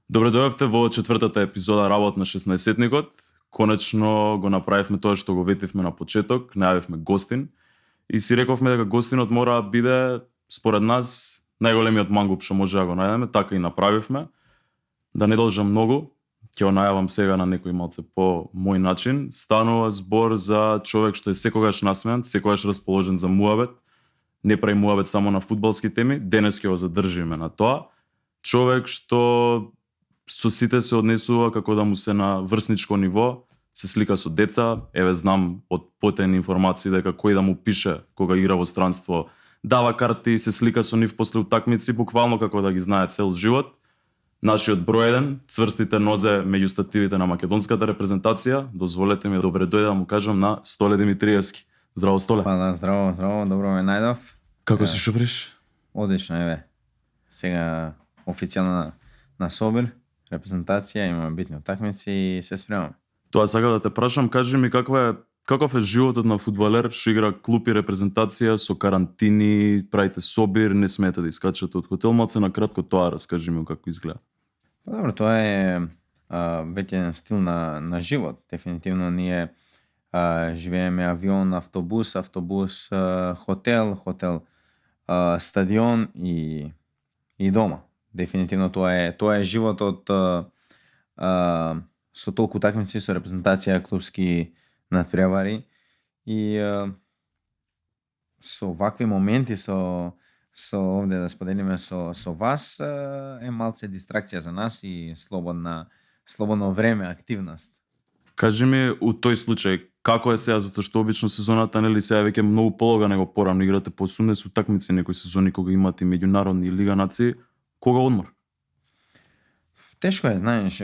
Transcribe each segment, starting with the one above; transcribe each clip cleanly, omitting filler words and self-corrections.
Добре дојавте во четвртата епизода Работ на 16-никот. Конечно го направивме тоа што го ветивме на почеток, најавивме гостин и си рековме дека гостинот мора да биде според нас најголемиот мангуп што може да го најдеме, така и направивме. Да не должам многу, ќе го најавам сега на некој малце по мој начин. Станува збор за човек што е секогаш насмеан, секогаш расположен за муабет. Не прави муабет само на фудбалски теми, денес ќе го задржиме на тоа. Човек што со сите се однесува како да му се на врсничко ниво, се слика со деца, еве знам од потајни информации дека кој да му пише кога игра во странство, дава карти и се слика со нив после утакмици, буквално како да ги знае цел живот. Нашиот број 1, цврстите нозе меѓу стативите на македонската репрезентација, дозволете ми добре дојде да му кажам на Столе Димитриевски. Здраво, Столе. Фала, здраво, добро ме најдов. Како си шуприш? Одлично, еве. Сега официјално на Собир, репрезентација, имаме битни утакмици и се спремаме. Тоа сакам да те прашам, кажи ми каков е животот на фудбалер што игра клуб и репрезентација со карантини, правите собир, не смете да искачате од хотел, малце на кратко тоа раскажи ми како изгледа. Добро, тоа е веќе еден стил на живот. Дефинитивно ние живееме авион, автобус, хотел, стадион и дома. Дефинитивно тоа е животот со толку утакмици, со репрезентација, клубски надпревари и со вакви моменти со овде да споделиме со вас е малце дистракција за нас и слободно време, активност. Кажи ми у тој случај како е сега, затоа што обично сезоната нели сега веќе многу полога него порано, играте по 80 утакмици некои сезони кога имате меѓународни лига нации, кога одмор? Тешко е, знаеш,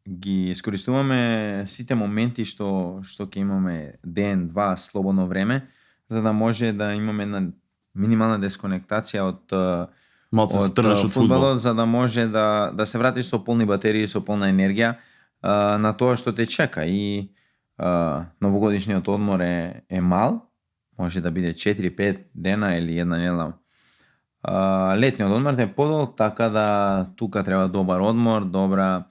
ги искористуваме сите моменти што ќе имаме ден, два слободно време, за да може да имаме една минимална десконектација од фудбалот, за да може да се вратиш со полни батерии, со полна енергија на тоа што те чека. И новогодишниот одмор е мал, може да биде 4-5 дена или една недела. Летниот одмор е подолг, така да тука треба добар одмор, добра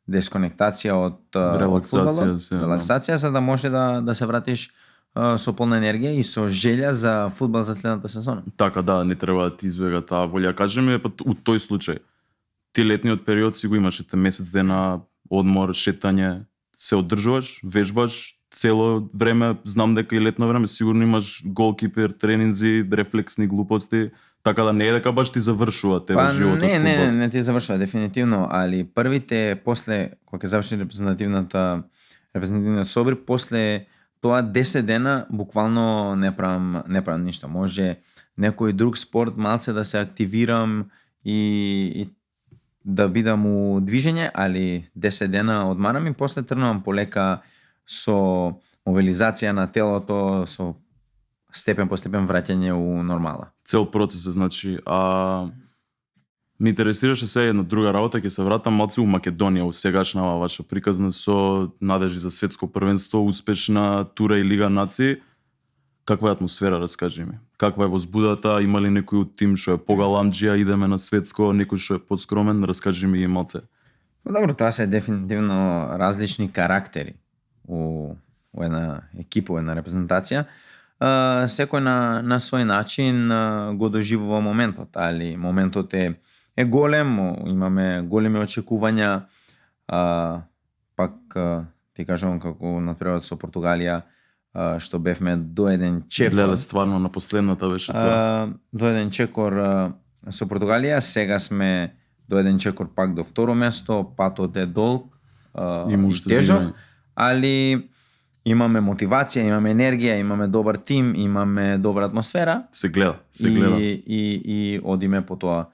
десконектација од релаксација, за да може да се вратиш со полна енергија и со желја за фудбал за следната сезона. Така да, не треба да ти избега таа волја. Кажи ми, у тој случај, ти летниот период си го имаш месец дена одмор, шетање, се одржуваш, вежбаш цело време, знам дека и летно време сигурно имаш голкипер, тренинзи, рефлексни глупости, така да не е дека баш ти завршува тебе животот. Не ти завршува дефинитивно, али првите после кога ќе заврши репрезентативниот собир, после тоа 10 дена буквално не правам ништо. Може некој друг спорт малце да се активирам и да бидам у движење, али 10 дена одмарам и после тргнувам полека со мобилизација на телото, со степен по степен враќање у нормала. Цел процес, значи. Ме интересираше сега една друга работа, ќе се вратам малце у Македонија, у сегашнава ваша приказна со надежи за светско првенство, успешна тура и Лига нации. Каква е атмосфера, раскажи ми? Каква е возбудата? Има ли некој од тим што е погаламџија, идеме на светско, некој што е подскромен? Раскажи ми и малце. Добро, тоа се дефинитивно различни карактери у една екипа, у една репрезентација. Секој на свој начин го доживува моментот, али моментот е голем, имаме големи очекувања, пак ти кажувам како надпреварот со Португалија, што бевме до еден чекор. Гледа стварно на последната беше тоа. До еден чекор со Португалија, сега сме до еден чекор пак до второ место, патот е долг и тежок, али имаме мотивација, имаме енергија, имаме добар тим, имаме добра атмосфера. Се гледа. И одиме по тоа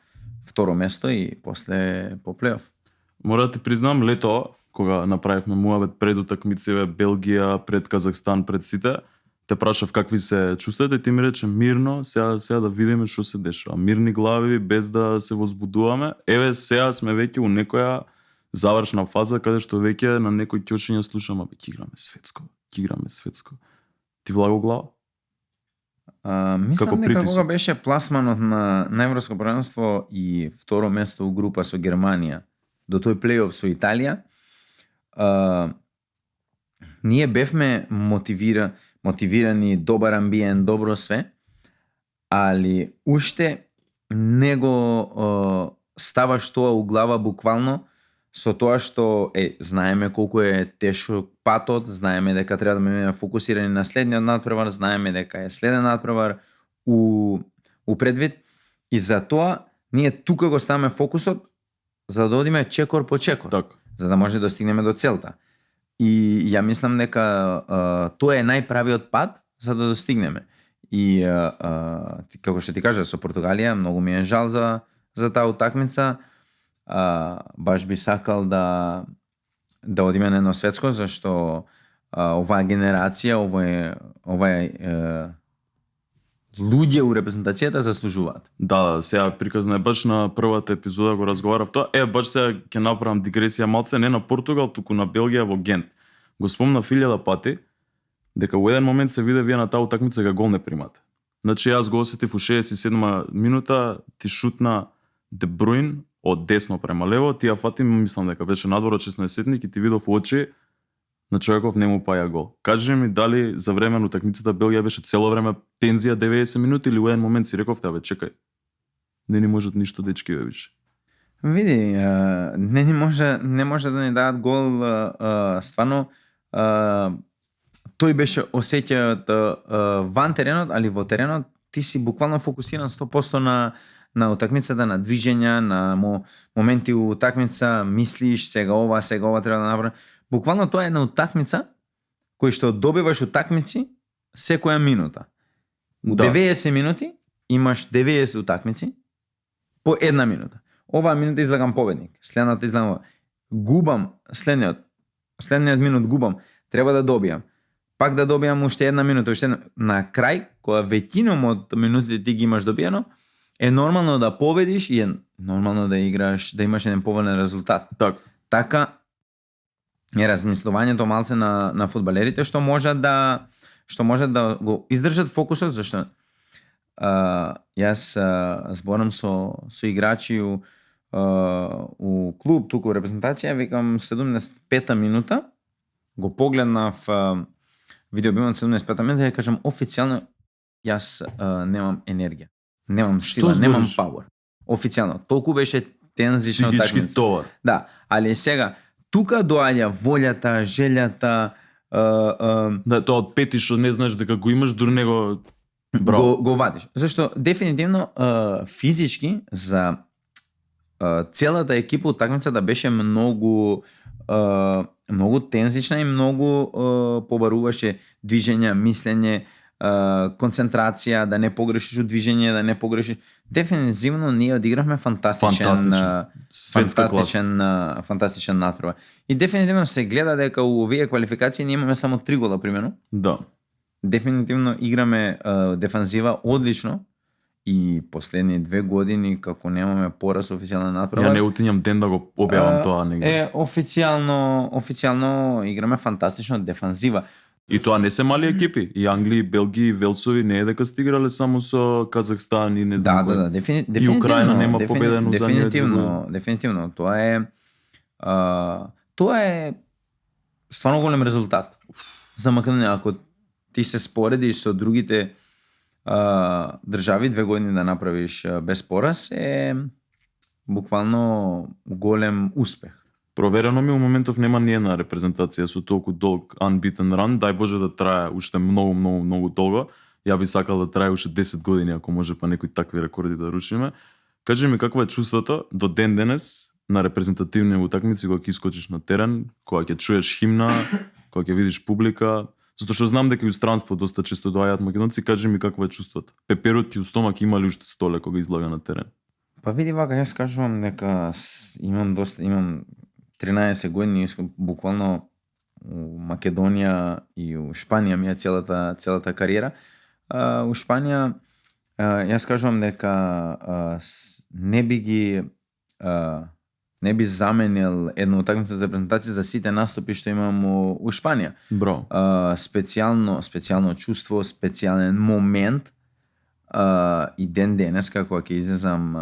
второ место и после по плейоф. Мора да ти признам, лето кога направивме муабет пред утакмиците Белгија, пред Казахстан, пред сите, те прашав какви се чувствувате и ти ми рече мирно, сега да видиме што се дешава. Мирни глави, без да се возбудуваме. Еве сега сме веќе у некоја завршна фаза каде што веќе на некој ќошиња слушам, ќе играме светско. Ти влага глава? Мислам Како дека притисок. кога беше пласманот на Европско првенство и второ место у група со Германија до тој плейоф со Италија, ние бевме мотивирани, добар амбиент, добро све, али уште не го ставаш тоа у глава буквално со тоа што знаеме колку е тешок патот, знаеме дека треба да бидеме фокусирани на следниот натпревар, знаеме дека е следен натпревар у предвид и затоа ние тука го ставаме фокусот за да одиме чекор по чекор, Така. за да може да стигнеме до целта. И ја мислам дека тоа е најправиот пат за да достигнеме. И како што ти кажа, со Португалија многу ми е жал за таа утакмица. Баш би сакал да одиме на едно светско, зашто оваа генерација, овај луѓе у репрезентацијата заслужуваат. Да, сега приказна е баш на првата епизода го разговарав тоа. Баш сега ќе направам дигресија малце, не на Португал, туку на Белгија во Гент. Го спомнав 1000 пати дека во еден момент се виде вие на таа утакмица дека гол не примате. Значи јас го осетив у 67 минута, ти шутна Де Бруин од десно према лево, ти ја фатим, мислам дека беше надвор од 16-сетник и ти видов у очи на човеков не му паја гол. Кажи ми дали за време на утакмицата Белгија беше цело време тензија 90 минути или во еден момент си реков бе чекај. Не ни можат ништо дечки бе више. Види, не може да ни дадат гол, стварно тој беше осеќајот ван теренот, али во теренот ти си буквално фокусиран 100% на утакмицата, на движења, на моменти у утакмица, мислиш сега ова треба да направам. Буквално тоа е една утакмица кој што добиваш утакмици секоја минута. У 90 минути имаш 90 утакмици по една минута. Оваа минута излегам победник, следната излегам губам, следниот минут губам, треба да добијам. Пак да добијам уште една минута, уште една. На крај, кога веќином од минутите ти ги имаш добиено, е нормално да победиш и е нормално да играш, да имаш еден поволен резултат. Така е размислувањето малце на фудбалерите што можат да го издржат фокусот, зашто јас зборам со играчи у клуб туку у репрезентација, викам 75-та минута, го погледнав видеобимот 75-та минута и кажам официјално јас немам енергија, немам сила, немам пауер. Официјално, толку беше тензична утакмица. Товар. Да, али сега тука доаѓа волјата, желјата, да, тоа од пети што не знаеш дека го имаш, дури него го вадиш. Зашто дефинитивно физички за целата екипа утакмицата беше многу тензична и многу побаруваше движење, мислење, концентрација, да не погрешиш у движење, да не погрешиш. Дефинитивно ние одигравме фантастичен натпревар. И дефинитивно се гледа дека у овие квалификации ние имаме само 3 гола примерно. Да. Дефинитивно играме дефанзива одлично и последни 2 години како немаме пораз официјална натпревар. Ја не утињам ден да го објавам тоа негде. Официјално играме фантастично дефанзива. И тоа не се мали екипи. И Англија, и Белгија, и Велсови не е дека сте играле само со Казахстан и не знам кој. Да, дефинитивно. И Украина нема победено за нив. Дефинитивно. Тоа е стварно голем резултат за Македонија. Ако ти се споредиш со другите држави, 2 години да направиш без пораз е буквално голем успех. Проверено ми у моментов нема ни една репрезентација со толку долг unbeaten run, дај Боже да трае уште многу долго. Ја би сакал да трае уште 10 години ако може па некои такви рекорди да рушиме. Кажи ми какво е чувството до ден денес на репрезентативни утакмици кога ќе искочиш на терен, кога ќе чуеш химна, кога ќе видиш публика, затоа што знам дека и у странство доста често доаѓаат македонци, кажи ми какво е чувството. Пеперот ти у стомак има ли уште столе кога излага на терен? Па види вака, јас кажувам дека имам 13 години буквално у Македонија и у Шпанија ми е целата кариера. У Шпанија јас кажувам дека не би заменил една утакмица за репрезентација за сите настапи што имам у Шпанија. Браво. Специјално чувство, специјален момент и ден денеска кога ќе излезам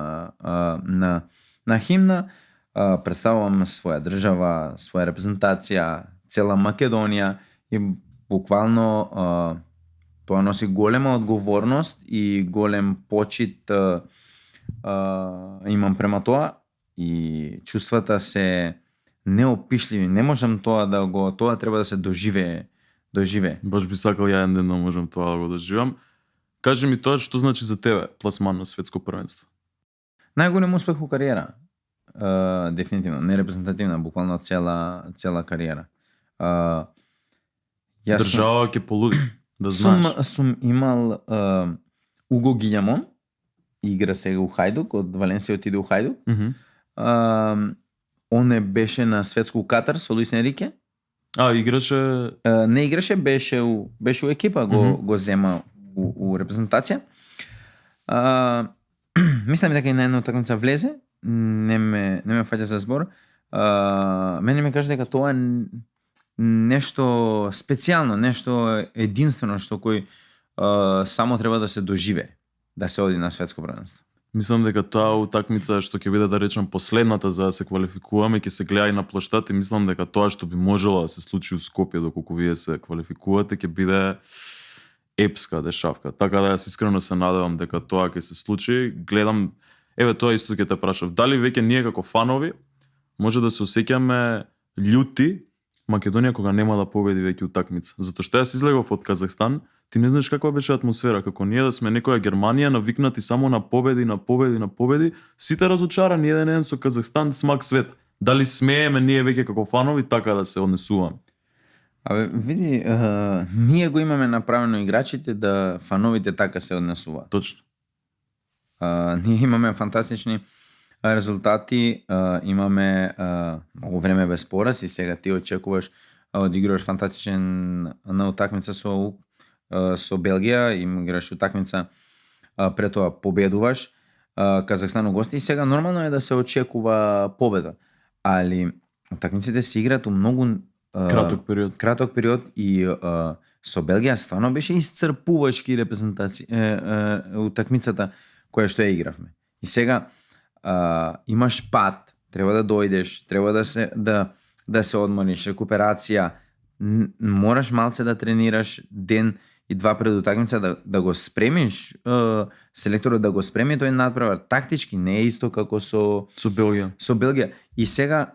на химна, представувам своја држава, своја репрезентација, цела Македонија и буквално тоа носи голема одговорност и голем почит имам према тоа и чувствата се неопишливи. Не можам тоа треба да се доживее. Баш би сакал ја еден ден да можам тоа да го доживам. Кажи ми тоа што значи за тебе пласман на светско првенство? Најголем успех у кариера. Дефинитивно, не репрезентативна, буквално цела кариера. Држава ќе полуди, да знаеш. Сум имал Уго Гиљамон, игра сега у Хајдук, од Валенсија отиде у Хајдук. Он беше на светско Катар со Луис Енрике. Играше? Не играше, беше у екипа, го зема у репрезентација. Мислам дека и на една утакмица влезе, не ме фаќа за збор. Мене ми каже дека тоа е нешто специјално, нешто единствено што кој само треба да се доживе, да се оди на светско првенство. Мислам дека тоа утакмица што ќе биде, да речем, последната за да се квалификуваме, ќе се гледа и на площад и мислам дека тоа што би можело да се случи у Скопје доколку вие се квалификувате ќе биде епска дешавка. Така да јас искрено се надевам дека тоа ќе се случи. Гледам, тоа исто ќе те прашав. Дали веќе ние како фанови може да се осеќаме љути Македонија кога нема да победи веќе утакмица? Затоа што јас излегов од Казахстан, ти не знаеш каква беше атмосфера, како ние да сме некоја Германија навикнати само на победи, сите разочарани еден со Казахстан, смак свет. Дали смееме ние веќе како фанови така да се однесуваме? Види, ние го имаме направено играчите да фановите така се однесуваат. Точно. Ние имаме фантастични резултати, имаме многу време без пораз и сега ти очекуваш одиграш фантастичен на утакмица со Белгија, играш утакмица пред тоа победуваш Казахстан у гости и сега нормално е да се очекува победа. Али утакмиците се играат у многу краток период и со Белгија стварно беше исцрпувачки утакмицата која што ја игравме. И сега имаш пат, треба да дојдеш, треба да се одмориш, рекуперација, мораш малце да тренираш ден и два пред утакмица да го спремиш, селекторот да го спреми тој надпревар. Тактички не е исто како со Белгија. И сега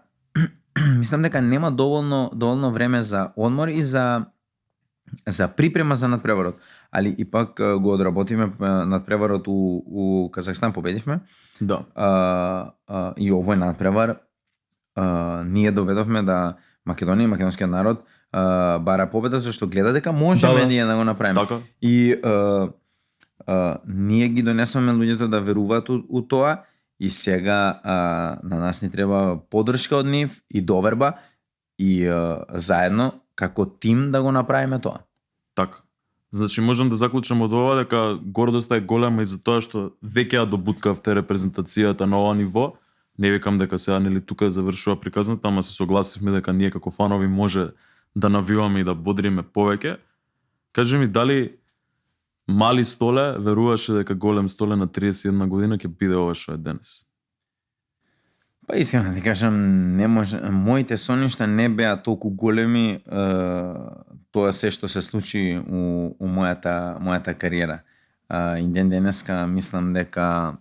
мислам дека нема доволно време за одмор и за припрема за надпреварот. Али ипак го одработиме надпреварот у Казахстан, победивме. Да. И овој надпревар ние доведовме да Македонија и македонскиот народ бара победа зашто гледа дека можеме ние да го направиме. Така. И ние ги донесоме луѓето да веруваат у тоа и сега на нас ни треба поддршка од нив и доверба и заедно како тим да го направиме тоа. Така. Значи можам да заклучам од ова дека гордоста е голема и за тоа што веќе ја добуткавте репрезентацијата на ова ниво. Не викам дека сега нели тука завршува приказната, ама се согласивме дека ние како фанови може да навиваме и да бодриме повеќе. Кажи ми, дали Мали Столе веруваше дека голем Столе на 31 година ќе биде ова што е денес? Па искрено да кажам, не може. Моите соништа не беа толку големи, тоа се што се случи у мојата кариера. И ден денеска мислам дека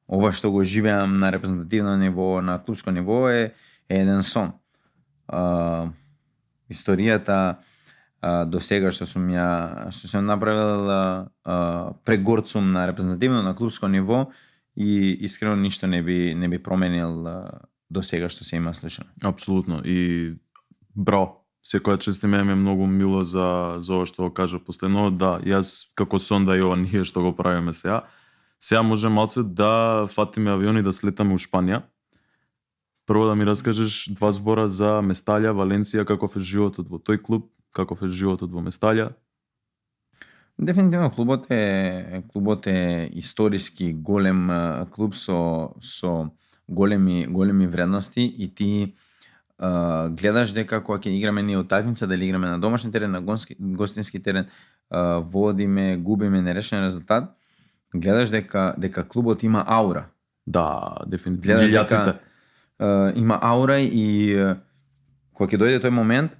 ова што го живеам на репрезентативно ниво, на клубско ниво е еден сон. Историјата до сега што сум направил прегорд сум на репрезентативно, на клубско ниво и искрено ништо не би променил до сега што се има слушано. Апсолутно. И браво. Секоја чест ми е многу мило за ова што го кажа последно. Да, јас како сонда и ова ние што го правиме сега. Сега може малце да фатиме авион и да слетаме у Шпанија. Прво да ми раскажеш два збора за Месталја, Валенсија, каков е животот во тој клуб, каков е животот во Месталја? Дефинитивно клубот е историски голем клуб со големи вредности и ти гледаш дека кога ќе играме ние утакмица, дали играме на домашен терен, на гостински терен, водиме, губиме нерешен резултат, гледаш дека клубот има аура. Да, дефинитивно. Гледаш Илјаците. дека има аура и кога ќе дојде тој момент,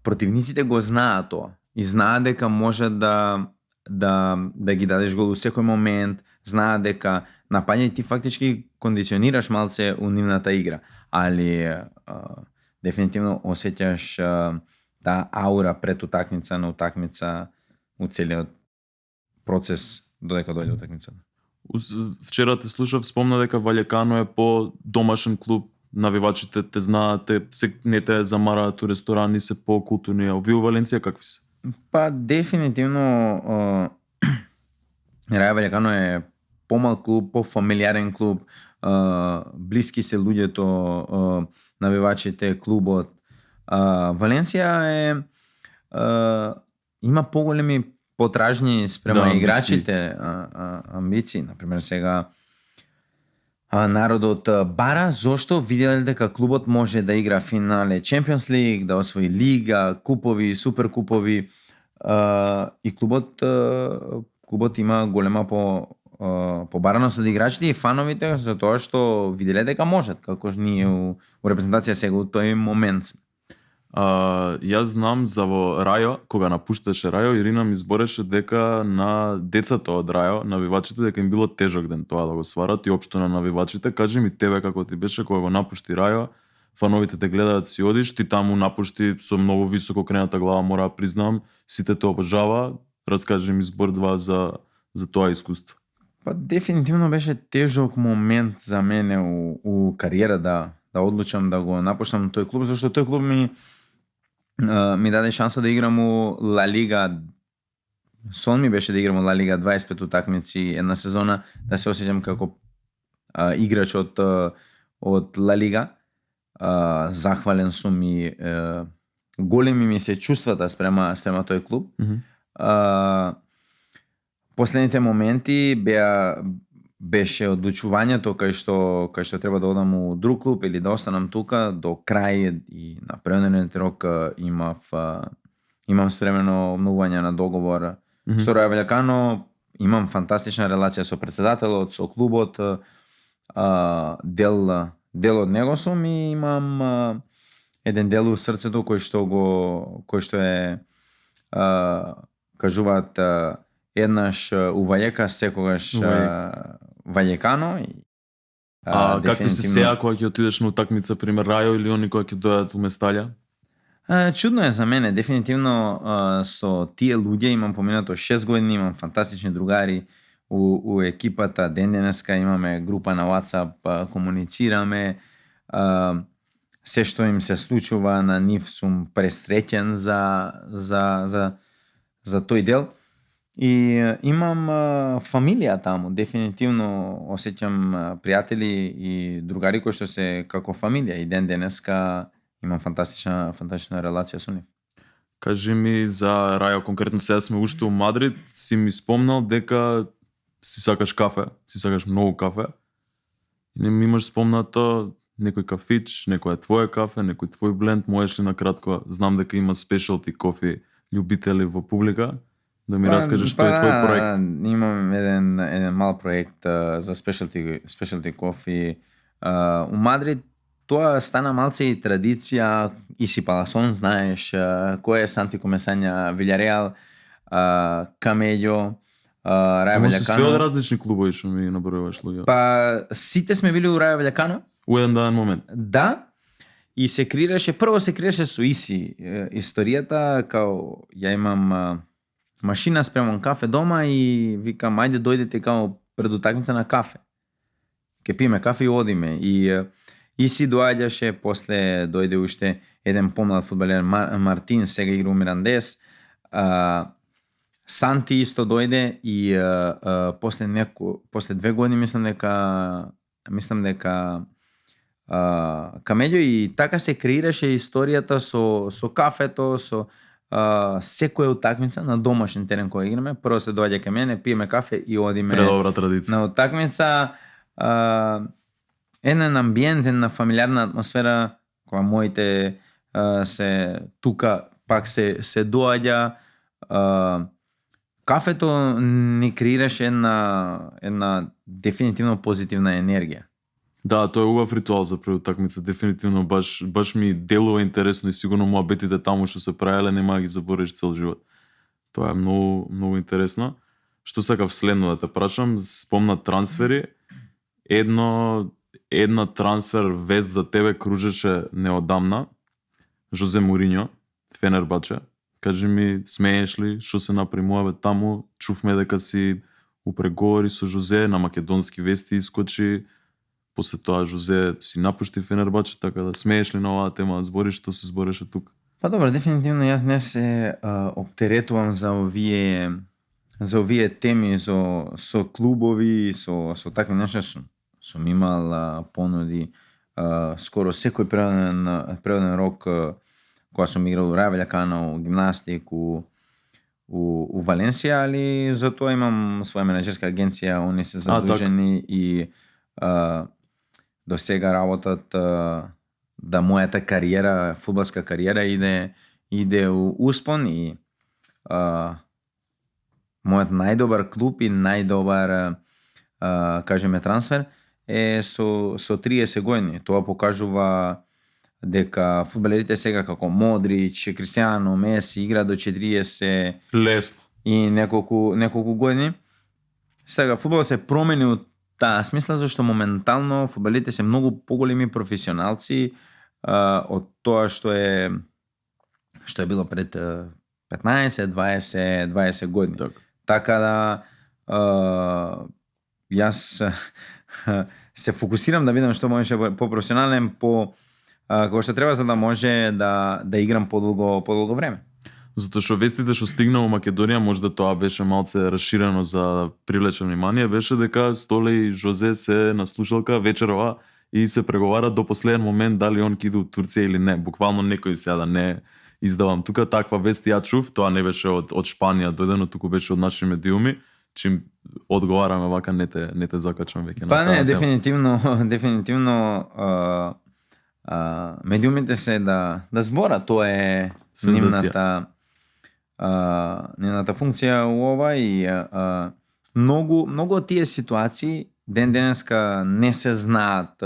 противниците го знаат тоа и знаат дека може да ги дадеш гол у секој момент, знаат дека напаѓање ти фактички кондиционираш малце у нивната игра, али дефинитивно осеќаш таа аура пред утакмица на утакмица у целиот процес додека дојде утакмицата. Вчера те слушав, спомна дека Ваљекано е по домашен клуб, навивачите те знаат, не те замараат у ресторани, се по-културни. Овие у Валенција какви се? Па дефинитивно Раја Ваљекано е помал клуб, по-фамилиарен клуб, блиски се луѓето, навивачите, клубот. Валенција има поголеми потражни спрема играчите, амбиции. Например, сега народот бара зошто виделе дека клубот може да игра финале Champions League, да освои лига, купови, суперкупови, и клубот има голема побараност од играчите и фановите за тоа што виделе дека можат, како ние у репрезентација сега у тој момент. Јас знам за во Рајо, кога напушташе Рајо, Ирина ми збореше дека на децата од Рајо, навивачите, дека им било тежок ден тоа да го сварат и општо на навивачите. Кажи ми тебе како ти беше кога го напушти Рајо, фановите те гледаат си одиш, ти таму напушти со многу високо крената глава, мора да признам, сите те обожава. Раскажи ми збор-два за тоа искуство. Па дефинитивно беше тежок момент за мене у кариера да одлучам да го напуштам тој клуб, зашто тој клуб ми даде шанса да играм у Ла Лига. Сон ми беше да играм у Ла Лига 25 утакмици една сезона, да се осеќам како играч од Ла Лига. Захвален сум и големи ми се чувствата спрема тој клуб. Последните моменти беше одлучувањето кај што треба да одам у друг клуб или да останам тука до крај и на преодолениот рок имам спремено обновување на договор. Со Раја Ваљекано имам фантастична релација со председателот, со клубот, дел од него сум и имам еден дел у срцето кој што е кажуваат еднаш Увајека, секогаш Ваљекано. Какви се сега кога ќе отидеш на утакмица, пример Рајо или они кои ќе дојдат у Месталја? Чудно е за мене, дефинитивно со тие луѓе имам поминато 6 години, имам фантастични другари у екипата, ден денеска имаме група на WhatsApp, комуницираме, се што им се случува на нив сум пресреќен за тој дел. И имам фамилија таму, дефинитивно осеќам пријатели и другари кои што се како фамилија и ден денеска имам фантастична релација со нив. Кажи ми за Рајо, конкретно сега сме уште у Мадрид, си ми спомнал дека си сакаш кафе, си сакаш многу кафе. И не ми имаш спомнато некој кафич, некој твое кафе, некој твој бленд, можеш ли на кратко, знам дека има спешалти кофи љубители во публика, да ми раскажеш тој твој проект. Имам еден мал проект за спешалти кофи у Мадрид. Тоа стана малце и традиција, Иси Паласон, знаеш, кој е Сантико Месања, Вилјареал, Камељо, Раја Ваљекано. Се све од различни клубови што ми набројуваш луѓе. Па сите сме били у Раја Ваљекано. У еден даден момент. Да. И прво се креираше со Иси. Историјата, као ја имам машина, спремам кафе дома и викам, ајде дојдете као пред утакмица на кафе. Ке пиме кафе и одиме. И си доаѓаше, после дојде уште еден помлад фудбалер Мартин, сега игра у Мирандес. Санти исто дојде и после 2 години мислам дека Камељо, и така се креираше историјата со кафето, со секоја утакмица на домашен терен кој играме. Прво се доаѓа кај мене, пиеме кафе и одиме Предобра традиција. На утакмица. Еден амбиент, една фамилиарна атмосфера, која моите се тука пак се доаѓа, кафето ни креираше една дефинитивно позитивна енергија. Да, тоа е убав ритуал за пред утакмица, дефинитивно баш ми делува интересно и сигурно муабетите таму што се правеле нема да ги заборавиш цел живот. Тоа е многу многу интересно. Што сакав следно да те прашам, спомна трансфери. Една трансфер вест за тебе кружеше неодамна. Жозе Мориньо, Фенербаче. Кажи ми, смееш ли што се направи муабет таму? Чувме дека си упреговори со Жозе, на македонски вести искочи. После тоа Жозе си напушти Фенербаче, така да смееш ли на оваа тема, збориш што се збореше тука? Па добро, дефинитивно јас не се оптеретувам за овие теми со клубови, со такви нешта. Сум имал понуди скоро секој природен рок кога сум играл у Раја Ваљакано, у Гимнастик, у Валенсија, али за тоа имам своја менаџерска агенција, они се задужени и до сега работат да мојата кариера, фудбалска кариера иде у успон и мојот најдобар клуб и најдобар кажеме трансфер е со 30 години. Тоа покажува дека фудбалерите сега како Модрич, Кристијано, Меси игра до 40 лесно и неколку години. Сега фудбалот се промени од таа смисла зашто моментално фудбалерите се многу поголеми професионалци од тоа што е било пред 15-20 години. Така да јас се фокусирам да видам што можеше по-професионален, како што треба, за да може да играм подолго време. Затоа што вестите што стигна во Македонија, можда тоа беше малце расширено за привлече внимание, беше дека Столе и Жозе се на слушалка вечерова и се преговара до последен момент дали он ќе иде у Турција или не. Буквално некој сега да не издавам тука, таква вест ја чув, тоа не беше од Шпанија дојдено, туку беше од наши медиуми, чим одговараме вака не те закачам веќе на таа тема. Дефинитивно медиумите се да збора, тоа е нивната функција у ова и многу од тие ситуации денеска не се знаат.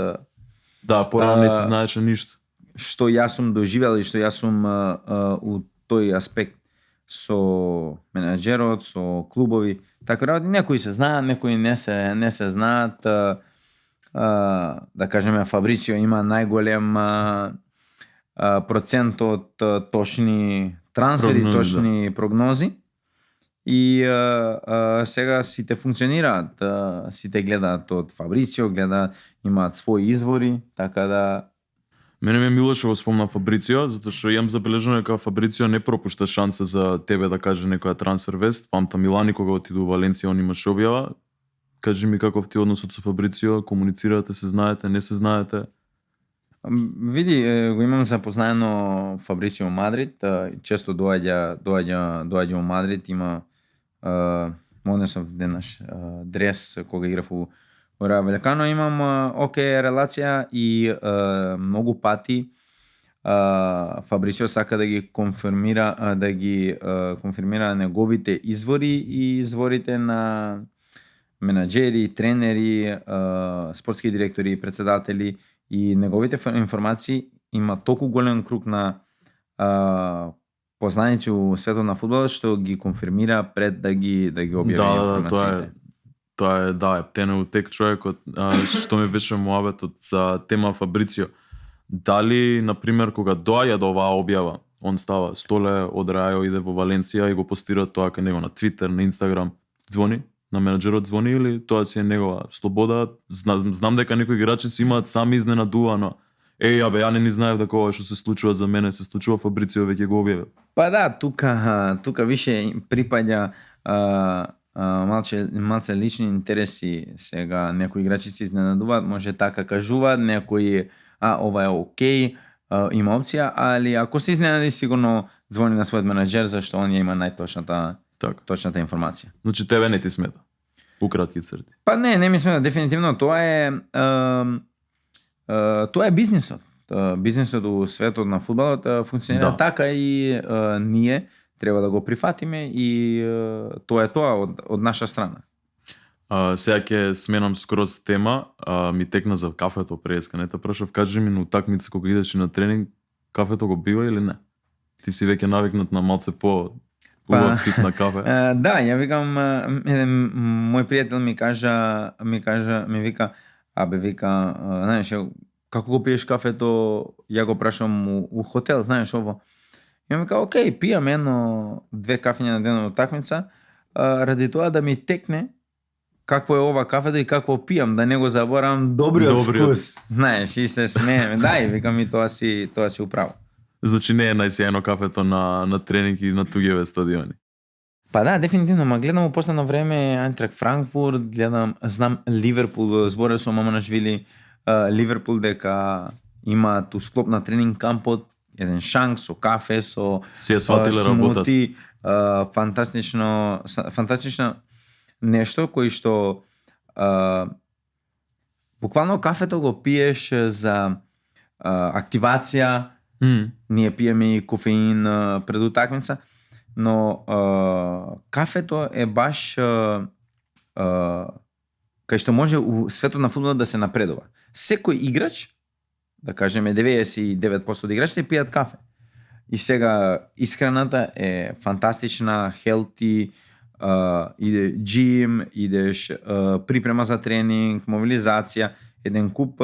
Да, порано не се знаеше ништо. Што јас сум доживел и што јас сум у тој аспект со менаџерот, со клубови, така работи, некои се знаат, некои не се знаат. Да кажеме, Фабрицио има најголем процент од точни трансфери, точни прогнози и сега сите функционираат, сите гледаат од Фабрицио, имаат своји извори, така да. Мене ме мило што го спомна Фабрицио, затоа што имам забележано дека Фабрицио не пропушта шанса за тебе да каже некоја трансфер вест. Памта Милани кога отиду во Валенсија, он имаше објава. Кажи ми каков ти односот со Фабрицио, комуницирате, се знаете, не се знаете? Види, го имам запознаено Фабрицио во Мадрид, често доаѓа во Мадрид, има однесов денаш дрес кога играв у Раја Ваљакано, имам релација и многу пати Фабрицио сака да ги конфирмира неговите извори и изворите на менаџери, тренери, спортски директори, председатели и неговите информации има толку голем круг на познаници у светот на фудбалот што ги конфирмира пред да ги објави информациите. Тоа е птене утек човекот. Што ми беше муабетот за тема Фабрицио. Дали, например, кога доаѓа до оваа објава, он става Столе од Рајо, иде во Валенсија и го постира тоа кај него на Твитер, на Инстаграм, звони? На менаџерот звони или тоа си е негова слобода? Знам дека некои играчи си имаат сами изненадувано. Ја не ни знаев дека ова што се случува за мене, се случува Фабрицио, веќе го објавил. Па да, тука више припаѓа малце лични интереси. Сега некои играчи се изненадуваат, може така кажуваат, некои ова е окей, има опција, али ако се изненади сигурно звони на својот менаџер зашто он има најточната точната информација. Значи тебе не ти смета? Укратки црти. Па не ми смета, дефинитивно тоа е бизнисот. Бизнисот у светот на фудбалот функционира така и ние треба да го прифатиме и тоа е тоа од наша страна. Сега ќе сменам скроз тема, ми текна за кафето преска, не те прашав, кажи ми на утакмица кога идеш на тренинг, кафето го бива или не? Ти си веќе навикнат на малце по убав тип на кафе. Да, ја викам, мој пријател ми вика, вика, знаеш, како го пиеш кафето, ја го прашам у хотел, знаеш ово. И ми вика, окей, пијам 1-2 кафења на ден на утакмица, ради тоа да ми текне какво е ова кафето и какво пијам, да не го заборавам добриот вкус. Знаеш, и се смееме. Да, и викам и тоа си управо. Значи не е најсејано кафето на тренинг и на туѓиве стадиони. Па да, дефинитивно, ма гледам во последно време Айнтрахт Франкфурт, знам Ливерпул, зборев со Маманашвили, Ливерпул дека има ту склоп на тренинг кампот, еден шанк со кафе, со смути, фантастично нешто кој што буквално кафето го пиеш за активација. Ние пиеме и кофеин пред утакмица, но кафето е баш кај што може у светот на фудбалот да се напредува. Секој играч, да кажеме 99% од играчите пијат кафе. И сега исхраната е фантастична, хелти, иде джим, идеш припрема за тренинг, мобилизација, еден куп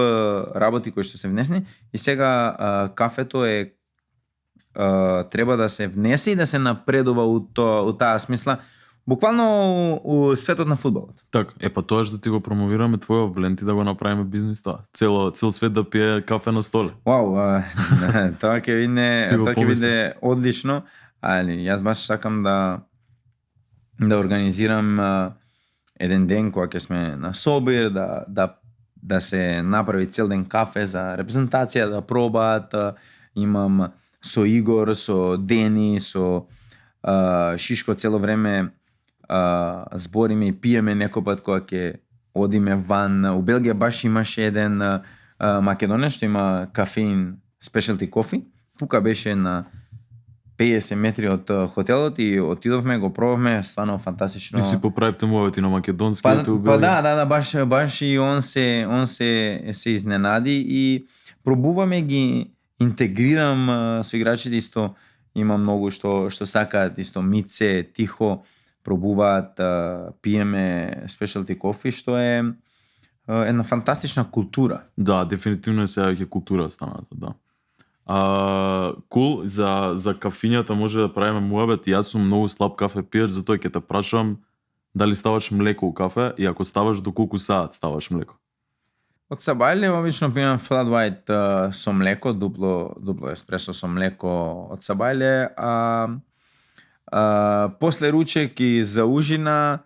работи кои што се внесени и сега кафето е треба да се внесе и да се напредува у таа смисла буквално у светот на фудбалот. Така, па тоа што ти го промовираме твојот бленд и да го направиме бизнис тоа. Цел свет да пие кафе на столе. Вау, тоа ќе биде одлично, али јас баш сакам да организирам еден ден кога ќе сме на Собир, да се направи цел ден кафе за репрезентација, да пробаат. Имам со Игор, со Дени, со Шишко цело време збориме и пиеме некој пат кога ќе одиме ван. У Белгија баш имаше еден македонец што има кафеин спешалти кофи. Тука беше на 50 метри од хотелот и отидовме, го пробавме, стварно фантастично. И си поправивте мовети на македонски. Па да, баш и он се изненади и пробуваме ги интегрирам со играчите исто. Има многу што сакаат исто Мице, Тихо, пробуваат, пиеме спешалти кофи, што е една фантастична култура. Да, дефинитивно е сега ќе култура станата, да. Кул, за кафињата може да правиме муабет. Јас сум многу слаб кафе пијач, затоа ќе те прашам дали ставаш млеко у кафе и ако ставаш до колку саат ставаш млеко? Од Сабајле обично пијам flat white со млеко, дупло еспресо со млеко од Сабајле, после ручек и за ужина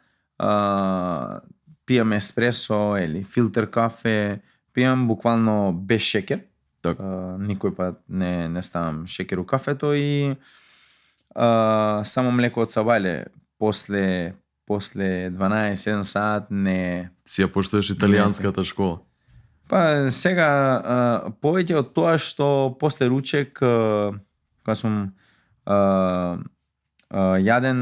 пијам еспресо или филтер кафе, пијам буквално без шекер. Никој пат не ставам шекер у кафето и само млеко од Сабајле после 12-1 саат не... Си ја поштоеш италијанската школа? Па сега повеќе од тоа што после ручек кога сум јаден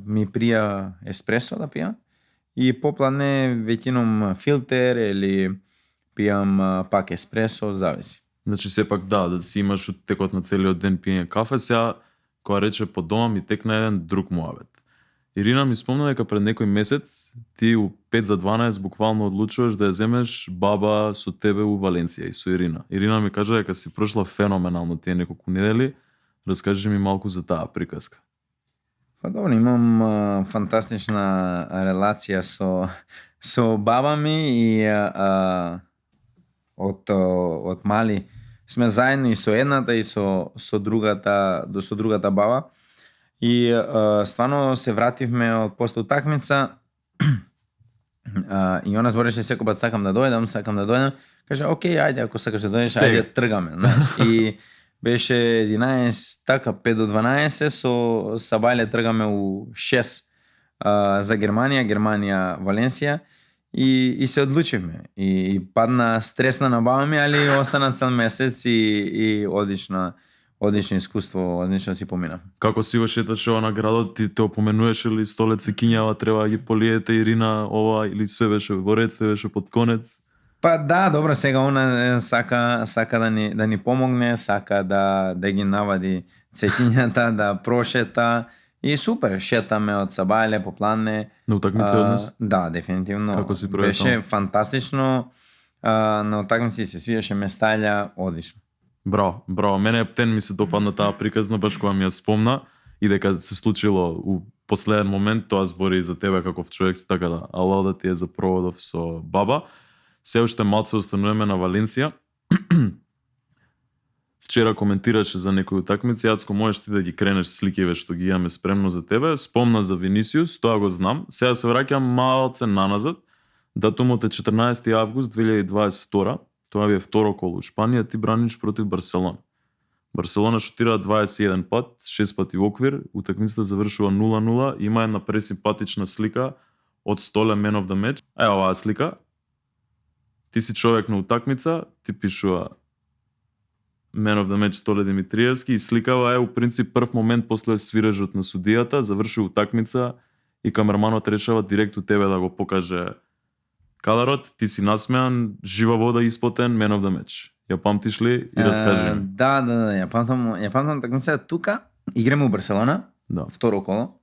ми прија еспресо да пијам и поплане веќином филтер или пијам пак еспресо, зависи. Значи сепак да си имаш текот на целиот ден пиење кафе. Сега кога рече по дома ми текна еден друг муабет. Ирина ми спомна дека пред некој месец ти у 5 за 12 буквално одлучуваш да ја земеш баба со тебе у Валенција и со Ирина. Ирина ми кажа дека си прошла феноменално тие неколку недели. Раскажи ми малку за таа приказка. Па добро, имам фантастична релација со баба ми и од мали сме заедно и со едната и со другата баба. И стварно се вративме од после утакмица и она збореше секој пат сакам да дојдам. Кажа, окей, ајде, ако сакаш да дојдеш, ајде тргаме. Знаеш. И беше 11, така 5 до 12, со Сабајле тргаме у 6 за Германија, Валенсија и се одлучивме. И падна стресна на баба ми, али остана цел месец и одлично искуство, одлично си поминав. Како си го шеташе ова на градот, ти те опоменуваше ли столец викињава, треба да ги полиете Ирина, ова, или све беше во ред, све беше под конец? Па да, добро, сега она сака да ни помогне, сака да ги навади цветињата, да прошета и супер, шетаме од Сабајле по Планне. На утакмица од нас? Да, дефинитивно. Како си проведе беше таму? фантастично. На утакмици се свиеше местаља, одлично. Браво. Мене ептен ми се допадна таа приказна, баш кога ми ја спомна и дека се случило у последен момент, тоа збори и за тебе каков човек си, така да, алло да ти е за проводов со баба. Се уште малце остануваме на Валенсија. Вчера коментираше за некои утакмици, Јацко, можеш ти да ги кренеш сликиве што ги имаме спремно за тебе. Спомна за Винисиус, тоа го знам. Сега се враќам малце наназад. Датумот е 14 август 2022. Тоа ви е второ коло. Шпанија, ти браниш против Барселона. Барселона шутира 21 пат, 6 пати во оквир, утакмицата завршува 0-0, има една пресимпатична слика од Столе Man of the Match. Ева оваа слика. Ти си човек на утакмица, ти пишува Man of the Match Столе Димитриевски и сликава е у принцип прв момент после свирежот на судијата, заврши утакмица и камерманот решава директ у тебе да го покаже кадарот, ти си насмеан, жива вода испотен, Man of the Match. Ја памтиш ли и раскажи ми? Да, ја памтам такмица тука. Играме у Барселона, Да. второ коло.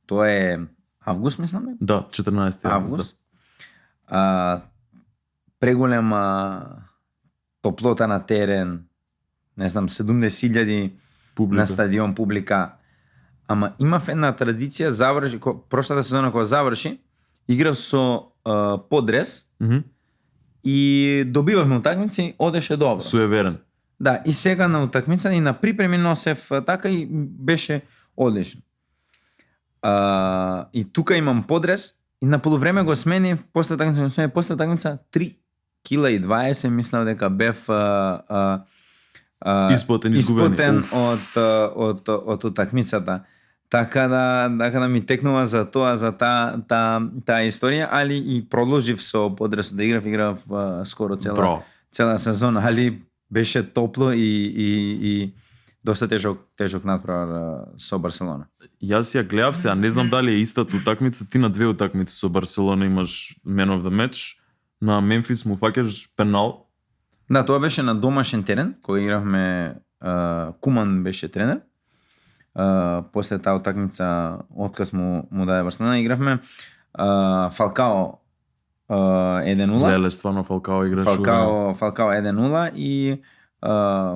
Тоа е август, мислам. Да, 14 Август. Преголема топлота на терен, не знам, 70.000 Публика. на стадион публика. Ама имав една традиција, заврши, прошлата сезона кога заврши, играв со подрес Мгм. и добивавме утакмици, одеше добро. Суеверен. Да, и сега на утакмица и на припреми носев така и беше одлично. И тука имам подрес и на полувреме го сменив, после такмица 3 кила и 20, мислам дека бев Испотен, изгубен. од утакмицата. Така да ми текнува за тоа, за таа историја, али и продолжив со подрес да играв скоро цела сезона, али беше топло и доста тежок натпревар со Барселона. Јас ја гледав се, а не знам дали е истата утакмица, ти на две утакмици со Барселона имаш Man of the Match, на Мемфис му фаќаш пенал. Да, тоа беше на домашен терен, кога игравме, Куман беше тренер. После таа утакмица отказ му даде Барселона, игравме Фалкао 1-0. Леле, стварно Фалкао играш. Фалкао 1-0 и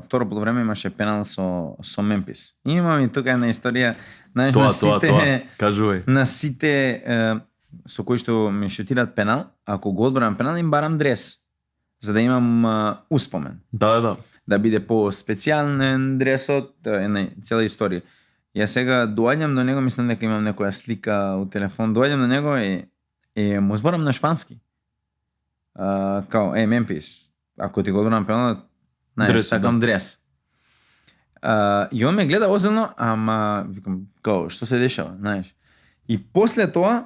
второ полувреме имаше пенал со Мемфис. И имам и тука една историја, знаеш, Тоа. Кажувај. на сите со кои што ми шутираат пенал, ако го одбрам пенал, им барам дрес, за да имам успомен. Да. Да биде по-специјален дресот, една цела историја. Ја сега доаѓам до него, мислам дека имам некоја слика у телефон, доаѓам до него и му зборам на шпански. Као, Мемфис, ако ти го одбрам пенал, знаеш, сакам дрес. И он ме гледа озбилно, ама викам, као, што се дешава, знаеш. И после тоа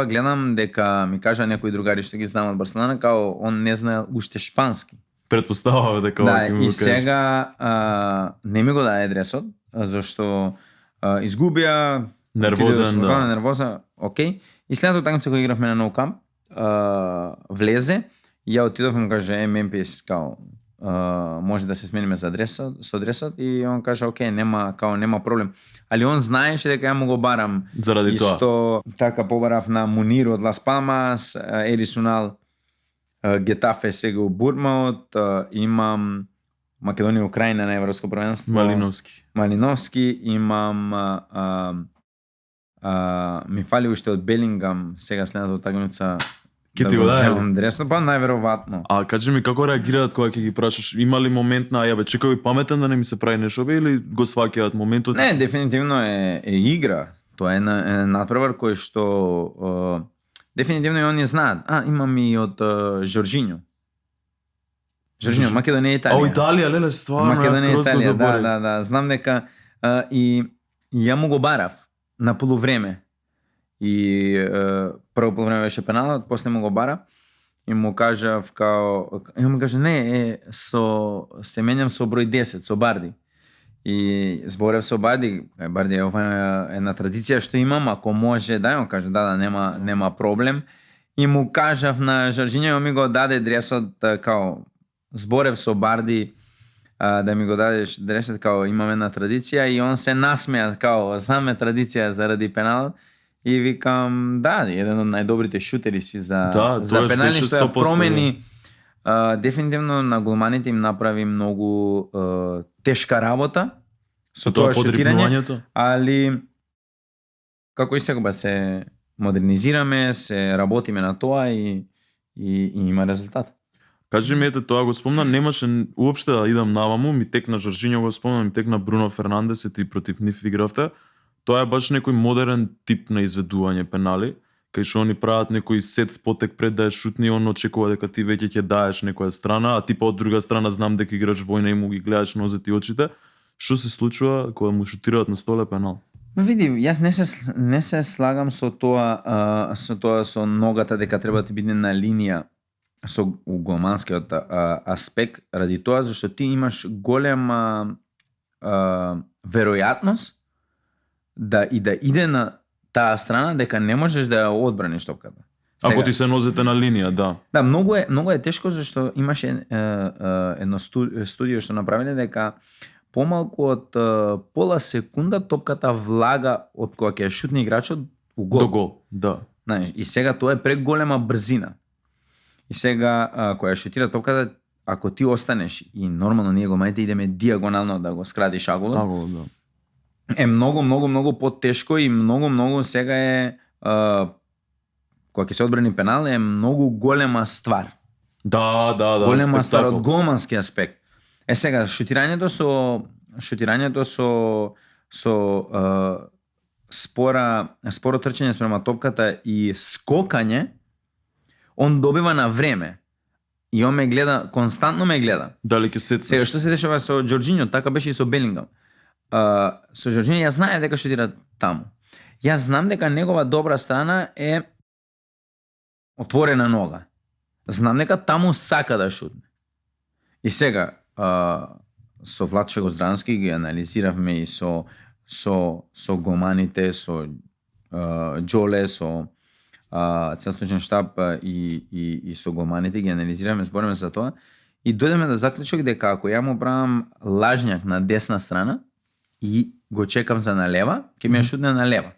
гледам дека ми кажа некои другари што ги знам од Барселона, као он не знае уште шпански. Предпоставува дека да, и сега не ми го даде дресот, зашто изгубија, нервоза, окей. И следното такмица кога игравме на Nou Camp, влезе и ја отидов му каже Мемфис, као може да се смениме со дресот и он каже окей, нема проблем. Али он знаеше дека ја му го барам. Заради тоа. Исто така побарав на Мунир од Лас Палмас, Ерисунал Гетафе сега у Бурмаут, имам Македонија Украина на Европско првенство. Малиновски, имам ми фали уште од Белингам, сега следната такмица. Ке ти го даде? Дресно, па најверојатно. А кажи ми како реагираат кога ќе ги прашаш? Има ли момент на ја бе чекај паметен да не ми се прави нешто бе или го сваќаат моментот? Не, дефинитивно е игра. Тоа е натпревар кој што дефинитивно и они знаат. Имам и од Жоржињо. Македонија и Италија. Италија, леле, стварно, јас скроз го заборив. Да, знам дека и ја му го барав на полувреме. И прво полувреме беше пеналот, после му го бара и му кажав и му каже не, се менјам со број 10, со Барди. И зборев со Барди, Барди ова е една традиција што имам, ако може, дај му каже да, нема проблем. И му кажав на Жоржињо, ми го даде дресот, зборев со Барди да ми го дадеш дресот, имам една традиција, и он се насмеа, знаме традиција заради пеналот. И викам, да, еден од најдобрите шутери си за пенали, што ја промени. Дефинитивно на голманите им направи многу тешка работа со тоа шутирање, али како и секоја се модернизираме, се работиме на тоа и има резултат. Кажи ми, ете, тоа го спомна, немаше уопште да идам наваму, ми текна Жоржињо, го спомна, ми текна Бруно Фернандес, и ти против нив игравте. Тоа е баш некој модерен тип на изведување пенали, кај што они прават некој сет спотек пред да ја шутни, он очекува дека ти веќе ќе даеш некоја страна, а ти па од друга страна знам дека играш војна и му ги гледаш нозете и очите. Што се случува кога му шутираат на столе пенал? Види, јас не се слагам со тоа со ногата дека треба да биде на линија со голманскиот аспект, ради тоа зашто ти имаш голема веројатност да иде на таа страна дека не можеш да ја одбраниш топката. Ако ти се нозете на линија, да. Да, многу е тешко зашто имаше едно студио што направиле дека помалку од пола секунда топката влага од кога ќе шутне играчот у гол. До гол, да. Знаеш, и сега тоа е преголема брзина. И сега кога ја шутира топката, ако ти останеш и нормално ние голманите идеме диагонално да го скратиш аголот, да. Е многу потешко и многу сега е кога ќе се одбрани пенал е многу голема ствар. Да, голема ствар од голмански аспект. Е сега шутирањето со споро трчање спрема топката и скокање, он добива на време. И он ме гледа, константно ме гледа. Дали ќе се сега што се дешава со Жоржињо, така беше и со Белингам. Со Жоржињо јас знаев дека шутира таму. Јас знам дека негова добра страна е отворена нога. Знам дека таму сака да шутне. И сега со Владче Гоздрански ги анализиравме и со голманите, со Џоле, со целостојчен штаб и со голманите ги анализиравме, збориме за тоа и дојдеме до заклучок дека ако ја му правам лажњак на десна страна и го чекам за на лева, ќе ми ја шутне на лева.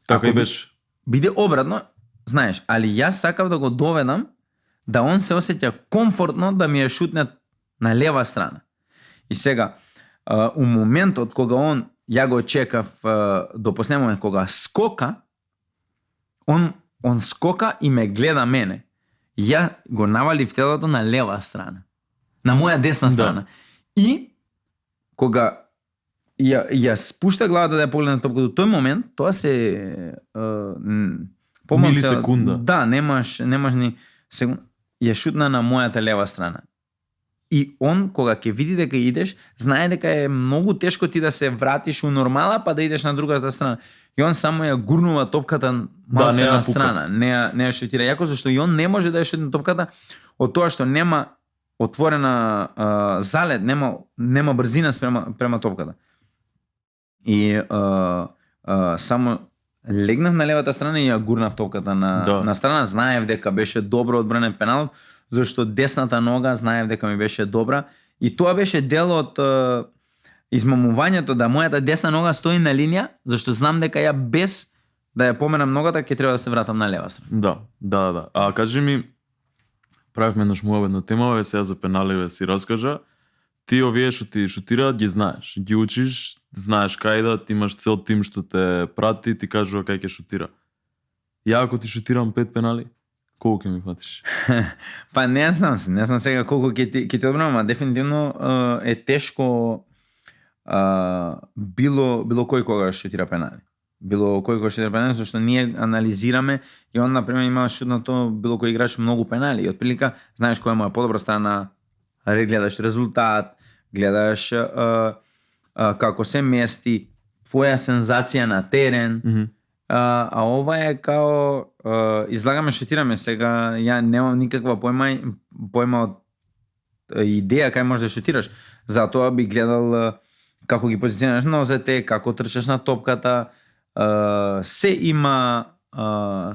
Така и беше. Биде обратно, знаеш, али јас сакав да го доведам да он се осеќа комфортно да ми ја шутне на лева страна. И сега, у моментот кога ја го чекав до последниот момент кога скока, он скока и ме гледа мене. Ја го навалив телото на лева страна. На моја десна страна. Да. И кога ја спушта главата да ја погледне топката, тој момент, тоа се милисекунда. Да, немаш ни секунда. Ја шутна на мојата лева страна. И он, кога ќе види дека идеш, знае дека е многу тешко ти да се вратиш у нормала, па да идеш на другата страна. И он само ја гурнува топката малце на страна, не ја шутира јако, зашто и он не може да ја шутне топката од тоа што нема отворена залет, нема брзина према топката. И само легнав на левата страна и ја гурнав топката на страна, знаев дека беше добро одбранен пенал, зашто десната нога знаев дека ми беше добра и тоа беше дел од измамувањето да мојата десна нога стои на линија, зашто знам дека ја без да ја поменам ногата ќе треба да се вратам на лева страна. Да. А кажи ми, правивме еднаш муабет на тема, сега за пенали си раскажа. Ти овие што ти шутираат ги знаеш, ги учиш, знаеш кај да, ти имаш цел тим што те прати, ти кажува кај ќе шутира. Ја ако ти шутирам 5 пенали, колку ќе ми фатиш? Па не знам сега колку ќе ти одбранам, а дефинитивно е тешко било кој кога шутира пенали. Било кој кога шутира пенали, зашто ние анализираме и он например има шутнато било кој играч многу пенали и отприлика знаеш која му е подобра страна, гледаш резултат, гледаш како се мести, твоја сензација на терен, а ова е као излагаме, шутираме сега, ја немам никаква појма од идеја кај можеш да шутираш. Затоа би гледал како ги позиционираш нозете, како трчаш на топката, се има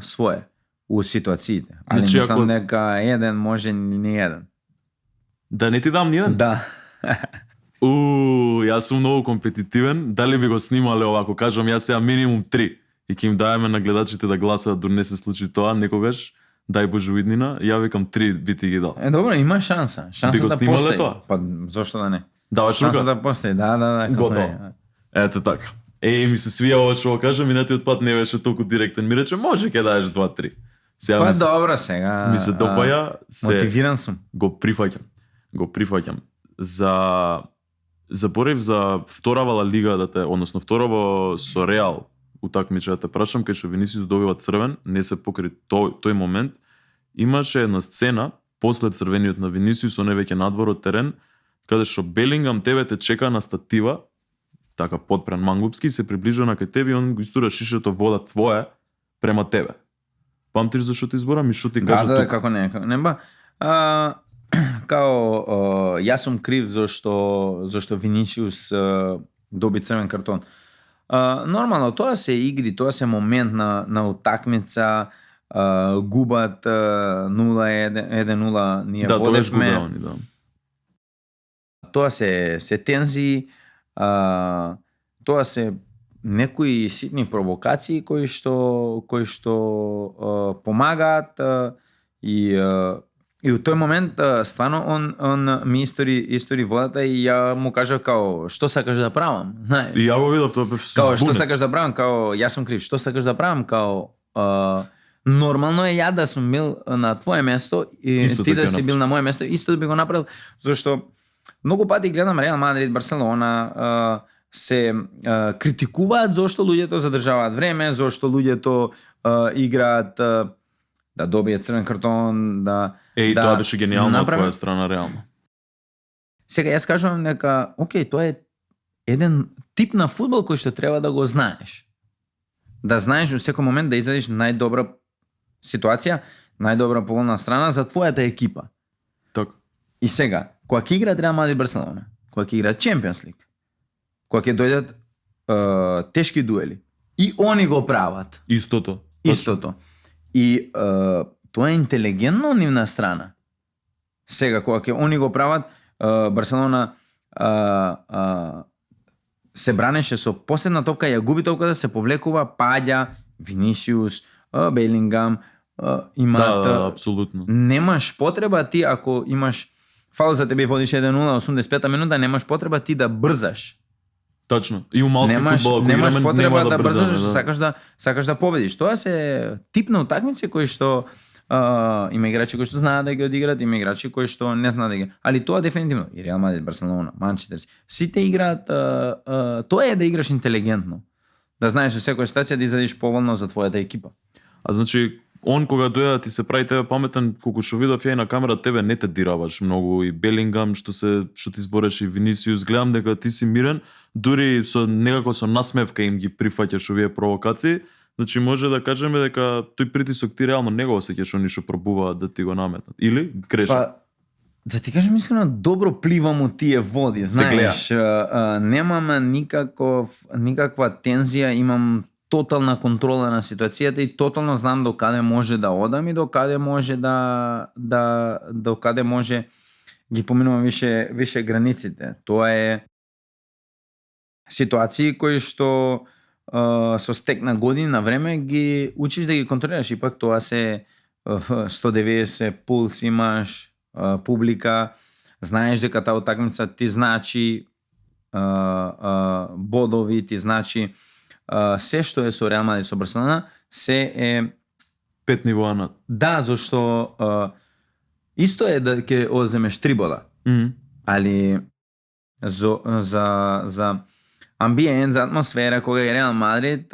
свое у ситуациите. Али Значи, мислам дека еден може не еден. Да не ти дам ни еден? Да. Јас сум многу компетитивен. Дали би го снимале ова, ако кажам јас сега минимум 3 и ќе им даеме на гледачите да гласаат да не се случи тоа некогаш, дај Боже виднина, ја викам 3 би ти ги дал. Добро, има шанса. Би го да снимале постои. тоа? Па зошто да не? Даваш Шанса рука? да постои. Да. Готово. Ете така. Ми се свија ова што го кажам, минатиот пат не беше толку директен. Ми рече, може ќе даеш 2-3. Сега Па добро сега. ми се допаја, Мотивиран сум. го прифаќам. Заборев за вторава Ла Лига односно вторава со Реал утакмича да те прашам, кај што Винисиус добива црвен, не се покри тој момент, имаше една сцена после црвениот на Винисиус, он е веќе надвор од терен, каде што Белингам тебе те чека на статива, така подпрен мангупски, се приближува кај тебе и он го истура шишето вода твоја према тебе. Памтиш зашто ти изборам и што ти кажа Да, тука? како не. Као јас сум крив зашто Винисиус доби црвен картон. Нормално, тоа се игри, тоа се момент на утакмица, губат 0-1-0, ние Да, тоа е водевме. згубеони, да. Тоа се тензии, тоа се некои ситни провокации кои што помагаат и у тој момент стварно он ми истори водата и ја му кажав као што сакаш да правам, знаеш? И ја го видов, тоа бе Као што збунет. сакаш да правам, као јас сум крив, што сакаш да правам, као нормално е ја да сум бил на твое место и Исто ти така да си направиш. бил на моје место, исто да би го направил, зашто многу пати гледам Реал Мадрид, Барселона, се критикуваат зошто луѓето задржаваат време, зошто луѓето играат да добијат црвен картон, да Тоа беше генијално од направи- твоја страна, реално. Сега јас кажувам дека окей, тоа е еден тип на фудбал кој што треба да го знаеш. Да знаеш во секој момент да извадиш најдобра ситуација, најдобра поволна страна за твојата екипа. Така. И сега, кога ќе играат Реал Мадрид Барселона, кога ќе играат Champions League, кога ќе дојдат тешки дуели, и они го прават. Истото. Истото. И тоа е интелигентно од нивна страна. Сега, кога ќе они го прават, Барселона се бранеше со последна топка, ја губи топката, се повлекува, паѓа, Винисиус, Белингам, имаат... Да, апсолутно. Немаш потреба ти, ако имаш фаул за тебе и водиш 1-0 85-та минута, немаш потреба ти да брзаш. Точно. И у малски Немаш, фудбал, ако немаш играме, потреба нема да брзаш, брзаме, зашто сакаш да победиш. Тоа се тип на утакмици кои што има играчи кои што знаат да ги одиграат, има играчи кои што не знаат да ги. Али тоа дефинитивно и Реал Мадрид, Барселона, Манчестер, сите играат тоа е да играш интелигентно. Да знаеш во секоја ситуација да извадиш поволно за твојата екипа. А значи, он кога дојде да ти се прави тебе паметен, колку што видов ја и на камера, тебе не те дираваш многу, и Белингам што ти збореше, и Винисиус, гледам дека ти си мирен, дури некако со насмевка им ги прифаќаш овие провокации. Значи може да кажеме дека тој притисок ти реално не го осеќаш они што пробуваат да ти го наметнат. Или грешам? Па, да ти кажам искрено, добро пливам у тие води, знаеш, немам никаква тензија, имам тотална контрола на ситуацијата и тотално знам до каде може да одам и до каде може до каде може ги поминувам више границите. Тоа е ситуации кои што со стек на години на време ги учиш да ги контролираш, и пак тоа се 190 пулс имаш, публика, знаеш дека таа утакмица ти значи бодови, ти значи се што е со Реал Мадрид и со Барселона, се е 5 нивоа над. да, зашто исто е да ќе одземеш 3 бода, али за амбиент, за атмосфера кога е Реал Мадрид,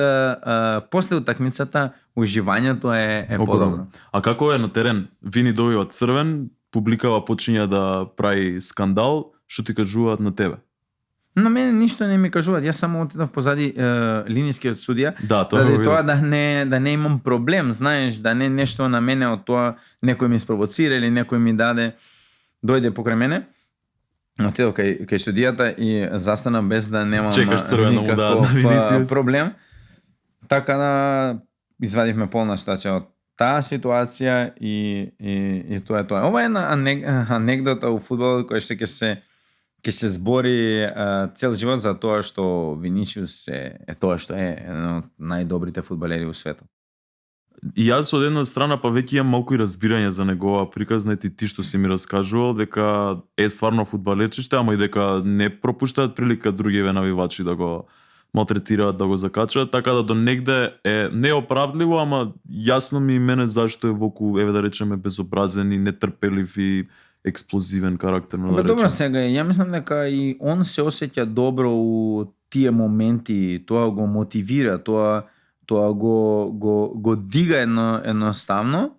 после утакмицата уживањето е подобро. А како е на терен? Вини добива црвен, публикава почиња да прави скандал, што ти кажуваат на тебе? На мене ништо не ми кажуваат. Јас само отидов позади линискиот судија, Да, тоа заради го тоа видов. да не имам проблем, знаеш, да не нешто на мене од тоа некој ми спровоцира или некој ми дојде покрај мене. Отидов кај судијата и застана без да немам Чекаш црвено му дадат на Винисиус. проблем. Така да извадивме полна ситуација од таа ситуација и тоа е тоа. Ова е една анегдота у фудбалот која што ќе се збори цел живот за тоа што Винисиус е тоа што е еден од најдобрите фудбалери у светот. И јас од една страна па веќе имам малку и разбирање за негова приказна и ти што си ми раскажувал дека е стварно фудбалерчиште, ама и дека не пропуштаат прилика другиве навивачи да го малтретираат, да го закачаат, така да до негде е неоправдливо, ама јасно ми и мене зашто е воку, еве да речеме, безобразен и нетрпелив и експлозивен карактер, да речеме. Добро сега, ја мислам дека и он се осеќа добро у тие моменти, тоа го мотивира, тоа го дига едноставно.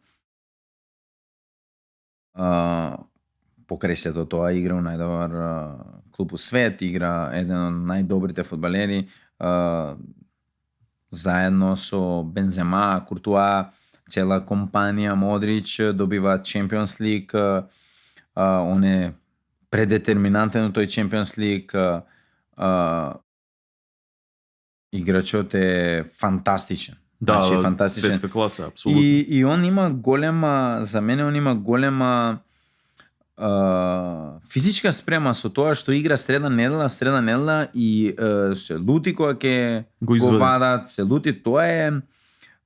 Покрај сето тоа игра у најдобар клуб у свет, игра еден од најдобрите фудбалери, заедно со Бензема, Куртуа, цела компанија Модрич добива Champions League, он е предетерминантен у тој Champions League, играчот е фантастичен. Да, значи, фантастичен. светска класа, апсолутно. И он има голема, за мене он има голема физичка спрема со тоа што игра среда недела и се лути кога ќе го вадат, се лути, тоа е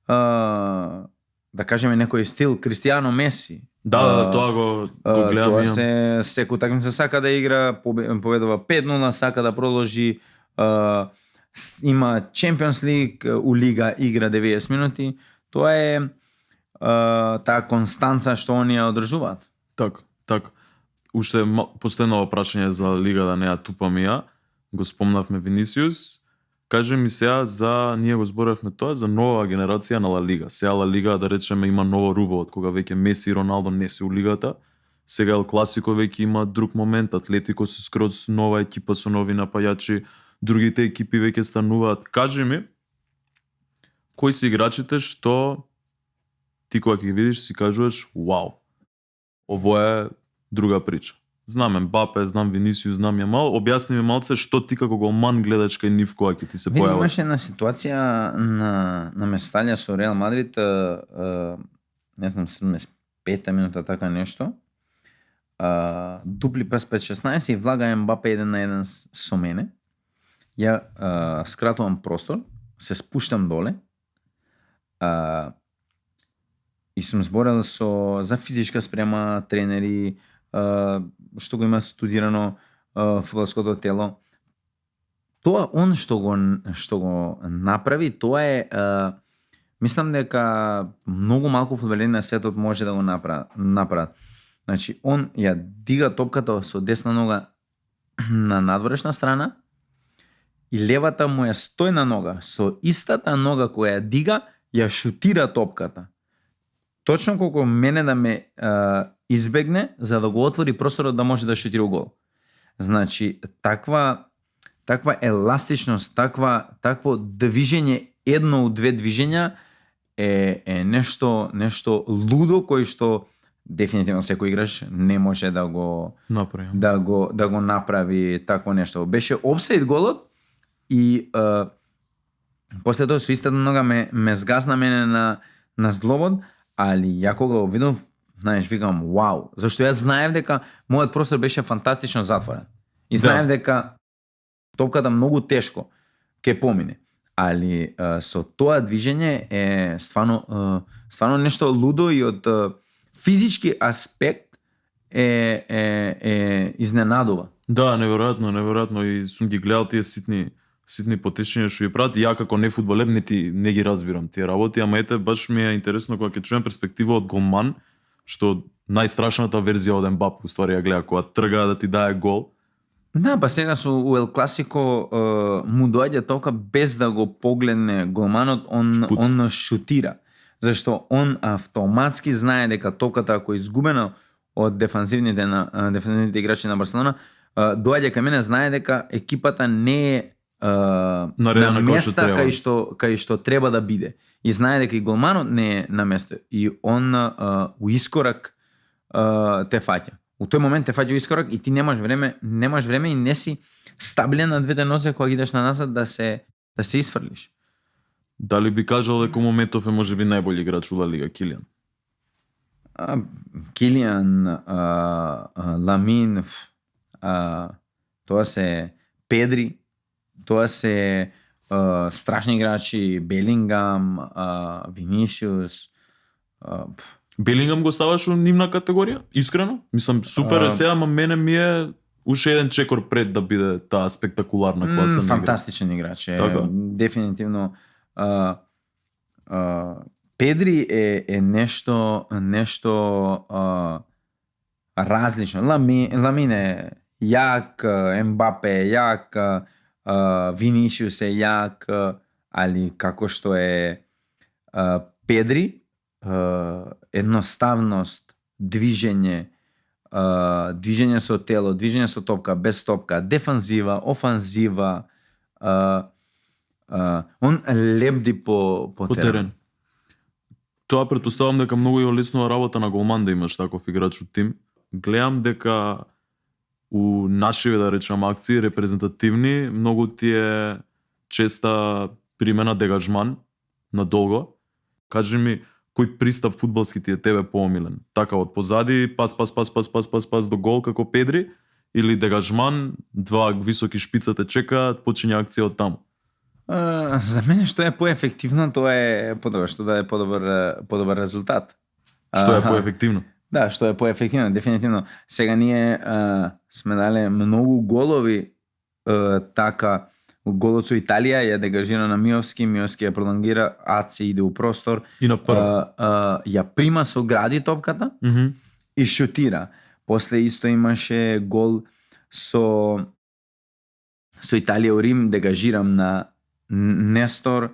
да кажеме некој стил Кристијано Меси. Да, тоа го гледам. Тоа се секој такмица сака да игра, победува 5-0, сака да продолжи, има Champions League, у лига игра 90 минути. Тоа е таа констанца што они ја одржуваат. Так. Уште последно прашање за лига, да не ја тупам ја. Го спомнавме Винисиус. Каже ми сега ние го зборевме тоа за нова генерација на Ла Лига. Сега Ла Лига, да речеме, има ново руво од кога веќе Меси и Роналдо не се у лигата. Сега Ел Класико веќе има друг момент, Атлетико се скроз нова екипа со нови напајачи, другите екипи веќе стануваат. Кажи ми, кои се играчите што ти кога ќе ги видиш си кажуваш, вау, ово е друга прича. Знам Ембапе, знам Винисиус, знам Јамал. Објасни ми малце што ти како голман гледаш кај нив кога ќе ти се појават. Имаше една ситуација на Месталја со Реал Мадрид, не знам, 75-та минута, така нешто. Дупли прес 5-16 и влага Ембапе 1-1 со мене. Ја скратувам простор, се спуштам доле. И сум зборел за физичка спрема, тренери, што го има студирано фудбалското тело. Тоа он што го направи, тоа е мислам дека многу малку фудбалери на светот може да го направат. Значи, он ја дига топката со десна нога на надворешна страна и левата му е стојна нога. Со истата нога која ја дига, ја шутира топката. Точно колку мене да ме избегне, за да го отвори просторот да може да шутира гол. Значи, таква еластичност, такво движење, едно од две движења е нешто лудо кој што дефинитивно секој играч не може да го направи. Да го направи такво нешто. Беше офсайд голот и после тоа со истата нога ме згасна мене на злобод, али ја кога го видов, знаеш, викам, вау, зашто јас знаев дека мојот простор беше фантастично затворен. И знаев дека топката многу тешко ќе помине. Али со тоа движење е стварно нешто лудо и од физички аспект е изненадува. Да, неверојатно и сум ги гледал тие ситни потешња што ги прават. Ја како не фудбалер не ги разбирам тие работи, ама ете баш ми е интересно кога ќе чуем перспектива од голман, што најстрашната верзија од Ембапе уствари ја гледа кога трга да ти дае гол. Да, па сега у Ел Класико му доаѓа топка без да го погледне голманот, он шутира. Зашто он автоматски знае дека топката ако е изгубена од дефанзивните играчи на Барселона, доаѓа кај мене, знае дека екипата не е Наредена на како што места треба. кај што треба да биде. И знае дека и голманот не е на место. И он у искорак те фаќа. У тој момент те фаќа у искорак и ти немаш време и не си стабилен на двете нозе кога идеш на назад да се исфрлиш. Дали би кажал дека моментов е можеби најбољи играч у Ла Лига Килиан? Килиан, Ламин, тоа се Педри, тоа се страшни играчи, Белингам, Винишиус. Белингам го ставаш у нивна категорија? Искрено? Мислам, супер е сега, ама мене ми е уште еден чекор пред да биде таа спектакуларна класа на игра. Фантастичен играч е. Така. Дефинитивно. Педри е нешто различно. Ламин е јак, Ембапе е јак, Винишиус е јак, али како што е Педри, едноставност, движење со тело, движење со топка, без топка, дефанзива, офанзива, он лебди по терен. Тоа претпоставам дека многу ја олеснува работа на голман да имаш таков играч у тим. Гледам дека у нашиве, да речам, акции репрезентативни, многу ти е честа примена дегажман надолго. Кажи ми, кој пристап фудбалски ти е тебе поомилен? Така од позади, пас до гол како Педри, или дегажман, два високи шпица те чекаат, почиња акција од таму? За мене што е поефективно, тоа е подобро, што да е подобар резултат. Што е поефективно? Да, што е поефективно, дефинитивно. Сега ние сме дале многу голови, така, голот со Италија ја дегажира на Миовски ја пролонгира, Аци иде у простор, И на прв. ја прима со гради топката и шутира. После исто имаше гол со Италија у Рим, дегажирам на Нестор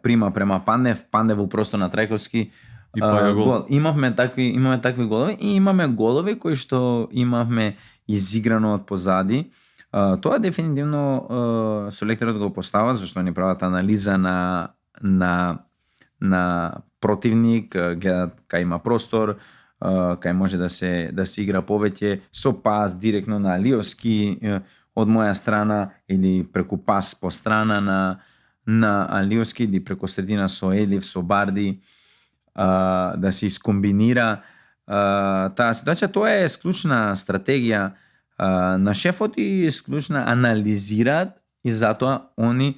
прима према Пандев у простор на Трајковски, И паја гол. Имаме такви голови и имаме голови кои што имавме изиграно од позади. Тоа дефинитивно селекторот го постава, зашто ни прават анализа на противник, гледат кај има простор, кај може да се игра повеќе, со пас директно на Алиовски од моја страна или преку пас по страна на Алиовски или преку средина со Елив, со Барди, да се искомбинира таа ситуација. Тоа е склучна стратегија на шефот и склучна анализираат и затоа они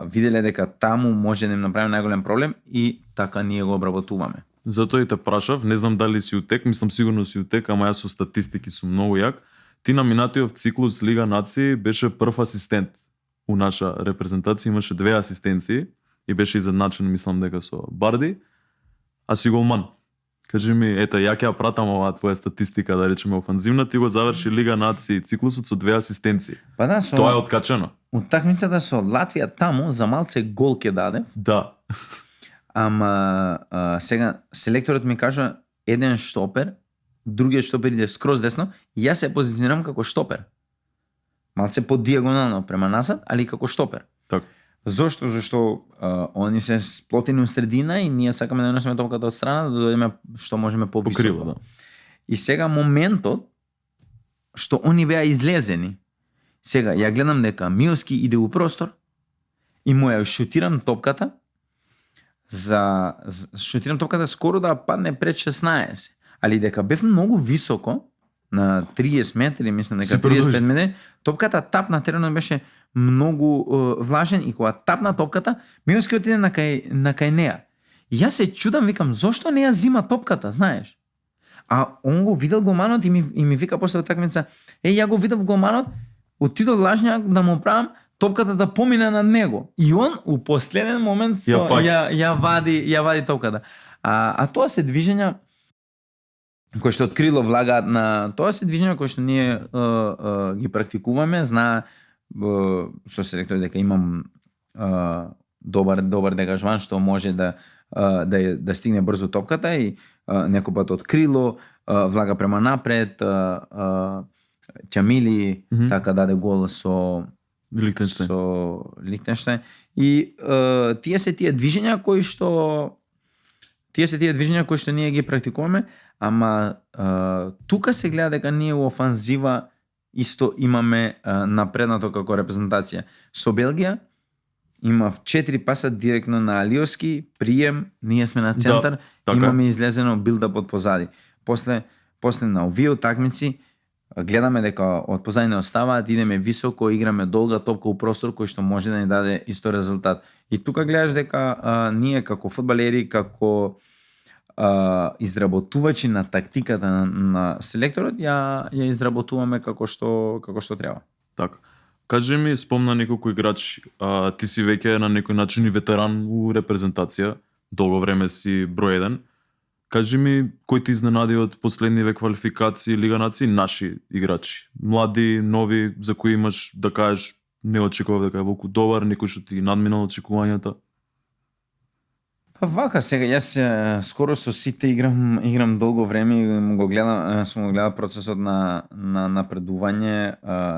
виделе дека таму може да им направи најголем проблем и така ние го обработуваме. Затоа и те прашав, не знам дали си утек, мислам сигурно си утек, ама јас со статистики сум многу јак. Ти на минатиот циклус Лига Нации беше прв асистент у наша репрезентација, имаше 2 асистенции и беше изедначен, мислам дека со Барди, а си голман. Кажи ми, ета, ја ќе ја пратам оваа твоја статистика, да речеме офанзивна, ти го заврши Лига Нации циклусот со 2 асистенции. Па да, Тоа е откачено. Утакмицата со Латвија таму за малце гол ќе даде. Да. Ама сега селекторот ми кажа еден штопер, другиот штопер иде скроз десно и јас се позиционирам како штопер. Малце по диагонално према назад, али како штопер. Така. Зошто? Зашто они се сплотени у средина и ние сакаме да носиме топката од страна, да дојдеме што можеме повисоко. Покрива, да. И сега моментот што они беа излезени. Сега ја гледам дека Миовски иде у простор и му ја шутирам топката шутирам топката скоро да падне пред 16. Али дека бев многу високо, на 30 метри, мислам дека 35 метри, топката тапна, теренот беше многу влажен и кога тапна топката, Миовски отиде на кај неа. И јас се чудам, викам, зошто не ја зима топката, знаеш? А он го видел голманот и ми вика после утакмица, ја го видов голманот, отидов лажњак да му правам топката да помине над него. И он у последен момент ја вади топката. А тоа се движења кои што од крило влагаат на тоа се движења кои што ние ги практикуваме, знае со селектор дека имам добар дегажман што може да стигне брзо топката и некој пат од крило влага према напред, Ќамили така даде гол со Лихтенштейн. И тие се тие движења кои што ние ги практикуваме, ама тука се гледа дека ние у офанзива исто имаме напреднато како репрезентација. Со Белгија имав 4 паса директно на Алиовски, прием, ние сме на центар, така. имаме излезено билдап од позади. После на овие утакмици гледаме дека од позади не оставаат, идеме високо, играме долга топка у простор кој што може да ни даде исто резултат. И тука гледаш дека ние како фудбалери, како изработувачи на тактиката на селекторот ја изработуваме како што треба. Така. Кажи ми, спомна неколку играч, ти си веќе на некој начин и ветеран у репрезентација, долго време си број 1. Кажи ми, кој ти изненади од последниве квалификации Лига нации, наши играчи? Млади, нови, за кои имаш да кажеш не очекував дека е волку добар, некој што ти надминал очекувањата? Вака, сега јас скоро со сите играм долго време и сум го гледал процесот на напредување.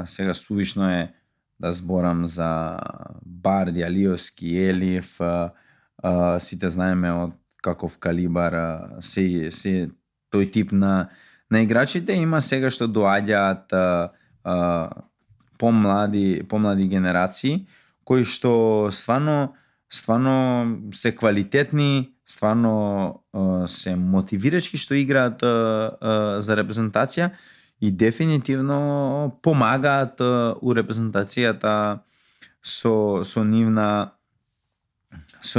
Сега сувишно е да зборам за Барди, Алиовски, Елиф, сите знаеме од каков калибар се тој тип на играчите. Има сега што доаѓаат помлади генерации кои што стварно се квалитетни, стварно се мотивирачки што играат за репрезентација и дефинитивно помагаат у репрезентацијата со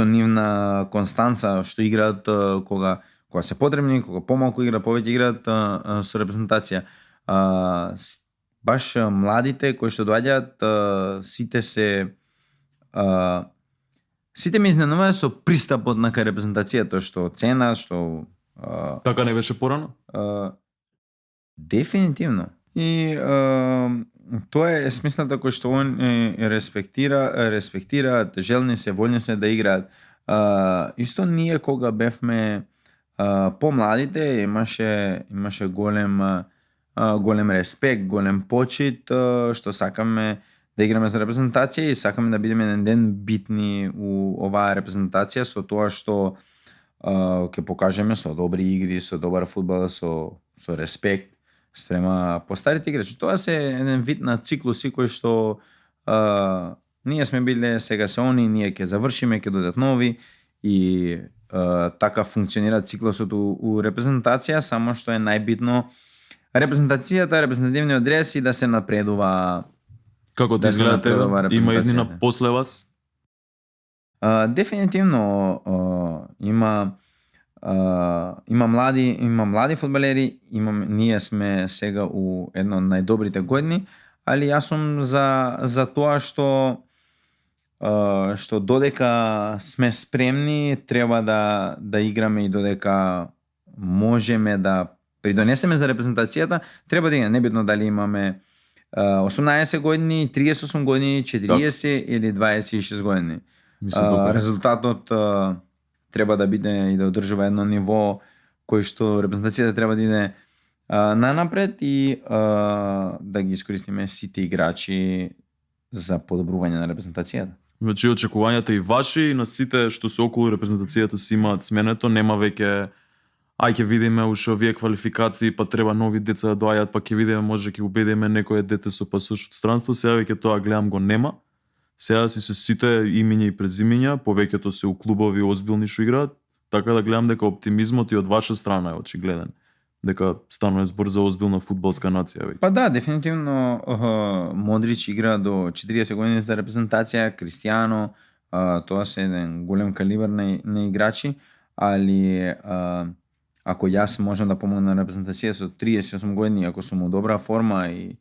нивна констанца што играат кога се потребни, кога помалку играат, повеќе играат со репрезентација. Баш младите кои што доаѓаат сите ме изненуваат со пристапот на кај репрезентацијата, што цена, што Така не беше порано? Дефинитивно. И тоа е смислата кој што он респектираат, желни се, вољни се да играат. Исто ние кога бевме помладите имаше голем респект, голем почит, што сакаме да играме за репрезентација и сакаме да бидеме еден ден битни у оваа репрезентација со тоа што ќе покажеме со добри игри, со добар фудбал, со респект спрема постарите играчи. Тоа се еден вид на циклуси кои што ние сме биле, сега се они, ние ќе завршиме, ќе дојдат нови и така функционира циклусот у репрезентација, само што е најбитно репрезентацијата, репрезентативниот дрес и да се напредува. Како ти изгледа тебе? Има еднина после вас? Дефинитивно има млади фудбалери, ние сме сега у едно од најдобрите години, али јас сум за тоа што додека сме спремни, треба да играме и додека можеме да придонесеме за репрезентацијата, треба да играме, небитно дали имаме 18 години, 38 години, 40 или 26 години. Резултатот треба да биде и да одржува едно ниво кој што репрезентацијата треба да иде нанапред и да ги искористиме сите играчи за подобрување на репрезентацијата. Значи очекувањата и ваши и на сите што се околу репрезентацијата си имаат сменето, нема веќе ќе видиме уште овие квалификации, па треба нови деца да доаѓаат, па ќе видиме, може ќе убедиме некое дете со пасош од странство, сега веќе тоа гледам го нема. Сега си се сите имиња и презимиња, повеќето се у клубови озбилни што играат, така да гледам дека оптимизмот и од ваша страна е очигледен. Дека станува збор за озбилна фудбалска нација веќе. Па да, дефинитивно Модрич игра до 40 години за репрезентација, Кристијано, тоа се еден голем калибар на играчи, али ако јас можам да помогнам на репрезентација со 38 години, ако сум во добра форма и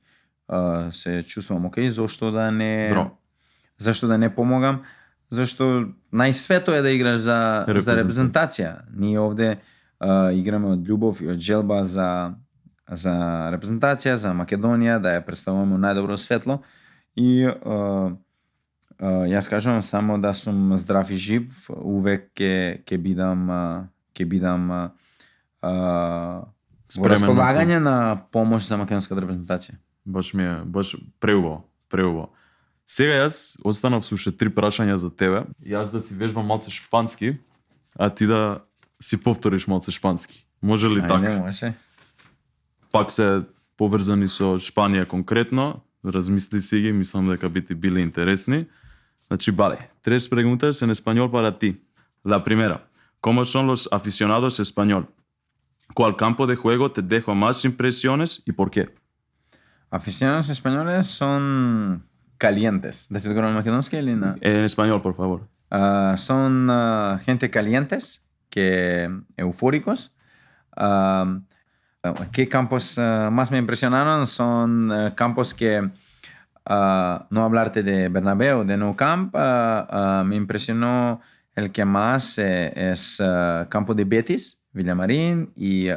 се чувствувам окей, зошто да не помогам? Зашто најсвето е да играш за репрезентација. Ние овде играме од љубов и од желба за репрезентација, за Македонија, да ја представуваме најдобро светло. И јас кажувам само да сум здрав и жив, увек ќе бидам во располагање на помош за македонската репрезентација. Баш ми е, баш преубаво. Сега јас останав со уште 3 прашања за тебе. Јас да си вежбам малце шпански, а ти да си повториш малце шпански. Може ли така? Ајде, може. Пак се поврзани со Шпанија конкретно. Размисли си ги, мислам дека би ти биле интересни. Значи, vale, 3 preguntas en español para ti. La primera, ¿cómo son los aficionados español? ¿Cuál campo de juego te dejó más impresiones y por qué? Aficionados españoles son calientes. Да ти одговорам на македонски или на? En español, por favor. Son gente calientes, que eufóricos. ¿Qué campos más me impresionaron? Son campos que, no hablarte de Bernabéu, de Nou Camp, me impresionó el que más es campo de Betis, Villamarín, y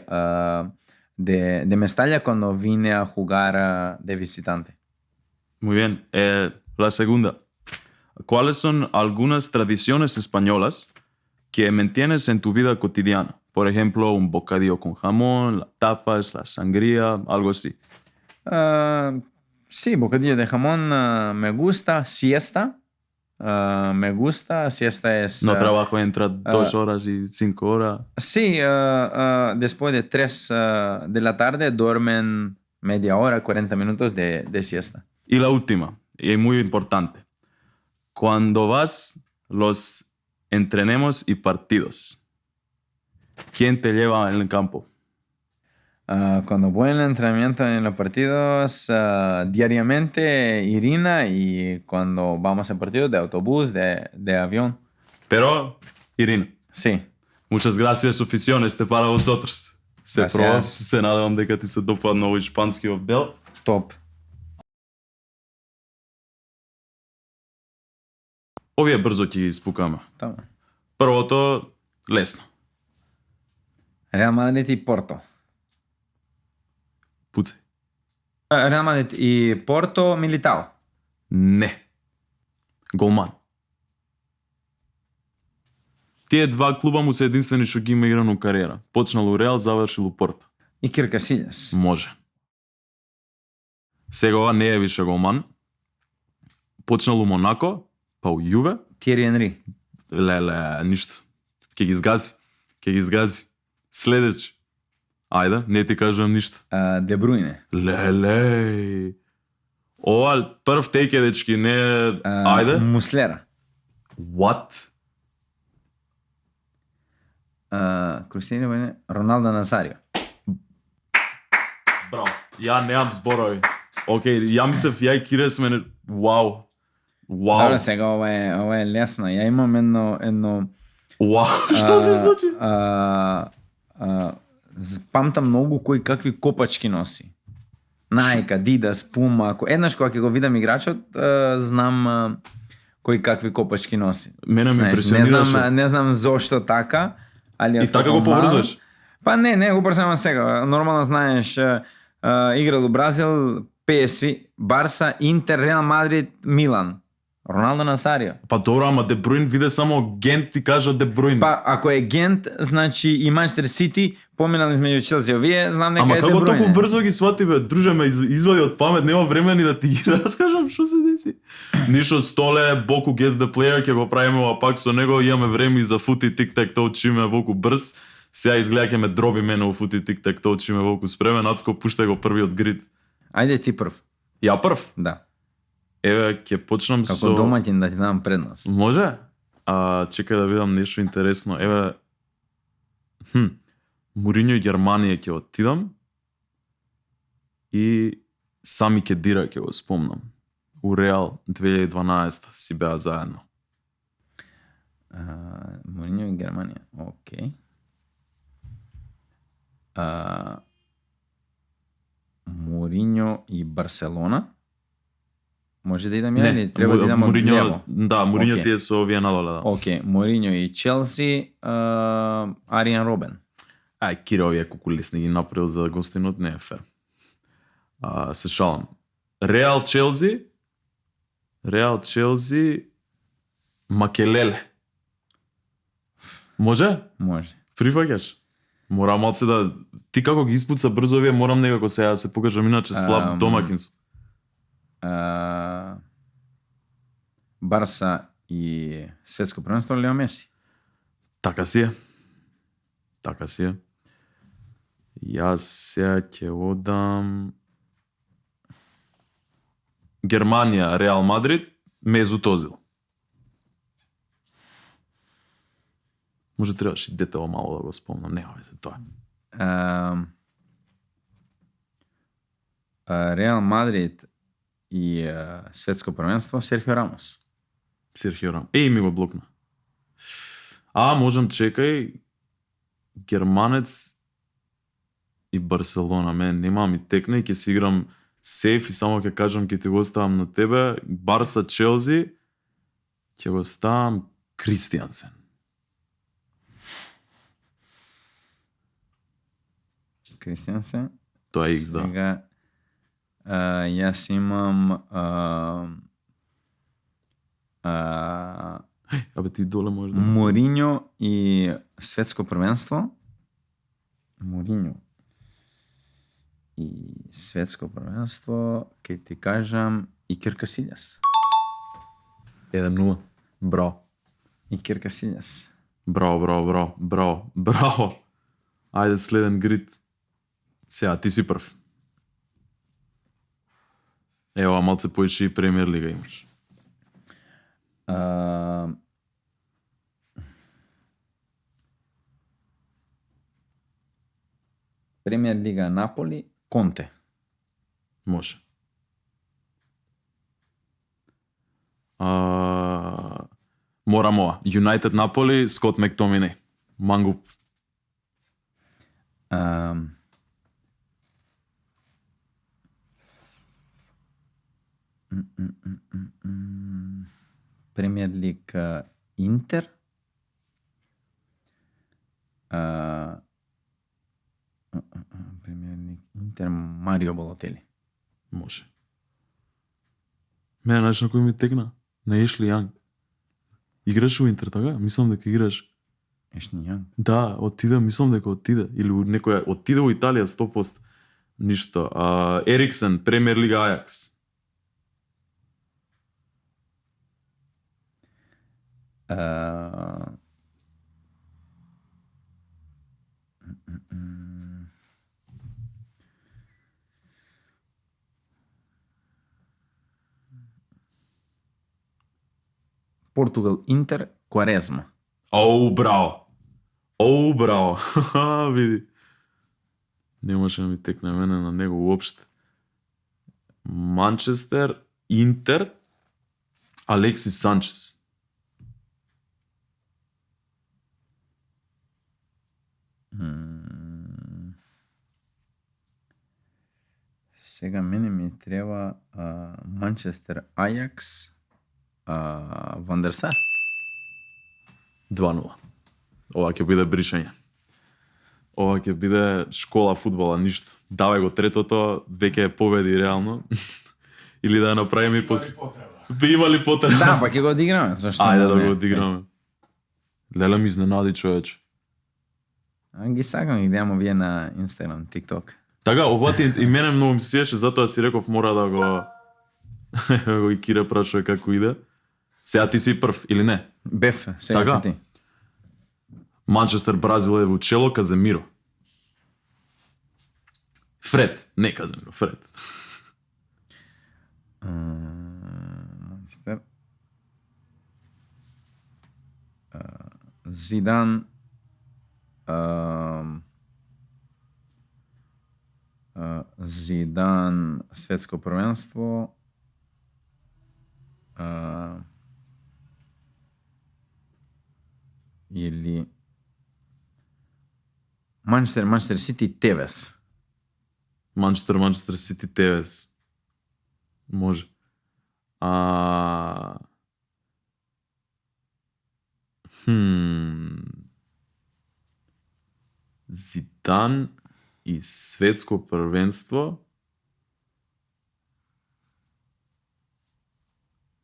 de Mestalla cuando vine a jugar de visitante. Muy bien. La segunda, ¿cuáles son algunas tradiciones españolas que mantienes en tu vida cotidiana? Por ejemplo, un bocadillo con jamón, las tapas, la sangría, algo así. Sí, bocadillo de jamón me gusta. Siesta me gusta. Siesta es... No trabajo entre 2 horas y 5 horas. Sí, después de 3 de la tarde duermen media hora, 40 minutos de siesta. Y la última, y muy importante. Cuando vas los entrenemos y partidos, ¿quién te lleva en el campo? Cuando voy al entrenamiento en los partidos, diariamente Irina, y cuando vamos a partidos de autobús, de avión. Pero, Irina, Sí. muchas gracias, afición, para vosotros. Се Gracias. проба, се надевам дека ти се допадна овој шпанскиот дел. Топ. Овие брзо ќе ги испукаме. Топ. Првото, лесно. Реал Мадрид и Порто. Пуцај. Реал Мадрид и Порто, Милитао. Не. Голман. Тие два клуба му се единствени што ги има играно кариера. Почнал у Реал, завршил у Порто. И Кир Касилјас. Може. Сега ова не е више голман. Почнал у Монако, па у Јуве. Тиери Енри. Леле, ништо. Ќе ги згази. Следеч. Ајде, не ти кажувам ништо. Де Бруйне. Леле. Ова прв тейк е, дечки, не е... Ајде. Муслера. What? Кристијано Бене, Роналдо Назарио. Браво. Ја немам зборови. Океј, ја мислев, ја и Кире сме... Вау. Добро, сега ова е лесно. Ја имам едно Вау, што се случи? Памтам многу кои какви копачки носи. Nike, Adidas, Puma. Еднаш кога ќе го видам играчот, знам кои какви копачки носи. Мене ме импресионираше. Не знам зошто така, али И така го поврзуваш? Па не го брзам сега. Нормално знаеш, играл у Бразил, PSV, Барса, Интер, Реал Мадрид, Милан. Роналдо Назарио. Па добро, ама Де Бруин виде само Гент ти кажа Де Бруин. Па ако е Гент, значи и Манчестер Сити, поминали сме и Челси. Овие знам дека Ама е Де како Бруйне. толку брзо ги свати, бе? Друже, ме извади од памет, нема време ни да ти ги раскажам што се деси. Ништо столе, Боку Gets the Player, ќе го правиме ова пак со него, имаме време и за фути тик-так-то, чиме Воку брз. Сега изгледа ќе ме дроби мене во фути тик-так-то, чиме Воку спремен, Ацко пушта го првиот грид. Ајде ти прв. Ја прв? Да. Еве, ќе почнам Како со... домаќин да ти дам предност. Може? Чекај да видам нешто интересно. Еве, Мориньо и Германија ќе отидам и Сами Кедира ќе го спомнам. У Реал 2012 си беа заедно. Мориньо и Германија. Океј. Мориньо и Барселона. Може да идам ја или треба да идам од Мориньо, лево? да, Мориньо Океј. ти е со овие надоле, да. Океј, Мориньо и Челси, Аријан Робен. Кире овие кукулисни ги направил за гостинот, не е фер. Се шалам. Реал Челси, Макелеле. Може? Може. Прифаќаш? Мора малце да ти како ги испуца брзо овие, морам некако сега да се покажам иначе слаб домакин сум. Барса и светско првенство Лео Меси. Така си е. Така си е. Јас сега ќе одам Германија, Реал Мадрид, Мезут Озил. Може требаш и детево мало да го спомнам, нема веќе тоа. Реал Мадрид и светско првенство Серхио Рамос. Серхио Рамос. Ми го блокна. Можам, чекај, Германец и Барселона. Мен нема ми текне, ќе си играм сейф и само ќе кажам, ќе ти го ставам на тебе. Барса, Челси, ќе го ставам Кристијансен. Кристијансен. Тоа е X, да. Сега, јас имам Ти доле можеш да... Мориньо и светско првенство. Мориньо и светско првенство, ќе ти кажам Икер Касилјас. 1-0. Браво. Икер Касилјас. Браво. Ајде следен грид. Сега, ти си прв. Ева, малце поише и Премиер Лига имаш. Премиер Лига Наполи, Конте. Може. Морам ова. Юнајтед Наполи, Скот Мектомини. Мангуп. Премиер Лиг Интер. Премиер Лиг Интер Марио Балотели. Може. Мене знаеш на кој ми текна? На Ешли Јанг. Играш у Интер, така? Мислам дека играш. Ешли Јанг? Да, мислам дека отиде. Или некоја отиде во Италија 100%. Ништо. Ериксен, Премиер Лига Ајакс. Португал Интер Кварезма. Браво. Види. Немаше да ми текне мене на него уопште. Манчестер Интер Алексис Санчес. Сега мене ми треба Манчестер Ајакс Вандерсар. 2-0. Ова ќе биде бришање. Ова ќе биде школа фудбала, ништо. Давај го третото, веќе е победи реално. Или да ја направиме и после. Би имали потреба. Да, па ќе го одиграме, зашто? Ајде да го одиграме. Леле ми изненади, човече. Ги сакам ги гледам овие на Инстаграм, ТикТок. Така, ова ти и мене многу ми се свиеше, затоа си реков мора да го и Кире прашува како иде. Сега ти си прв, или не? Беф, сега така? си ти. Манчестер Бразил е во чело, Каземиро. Фред, не Каземиро, Фред. Манчестер. Зидан. Зидан светско првенство. Или Манчестер Сити Тевес. Манчестер Сити Тевес. Може. Зидан и светско првенство.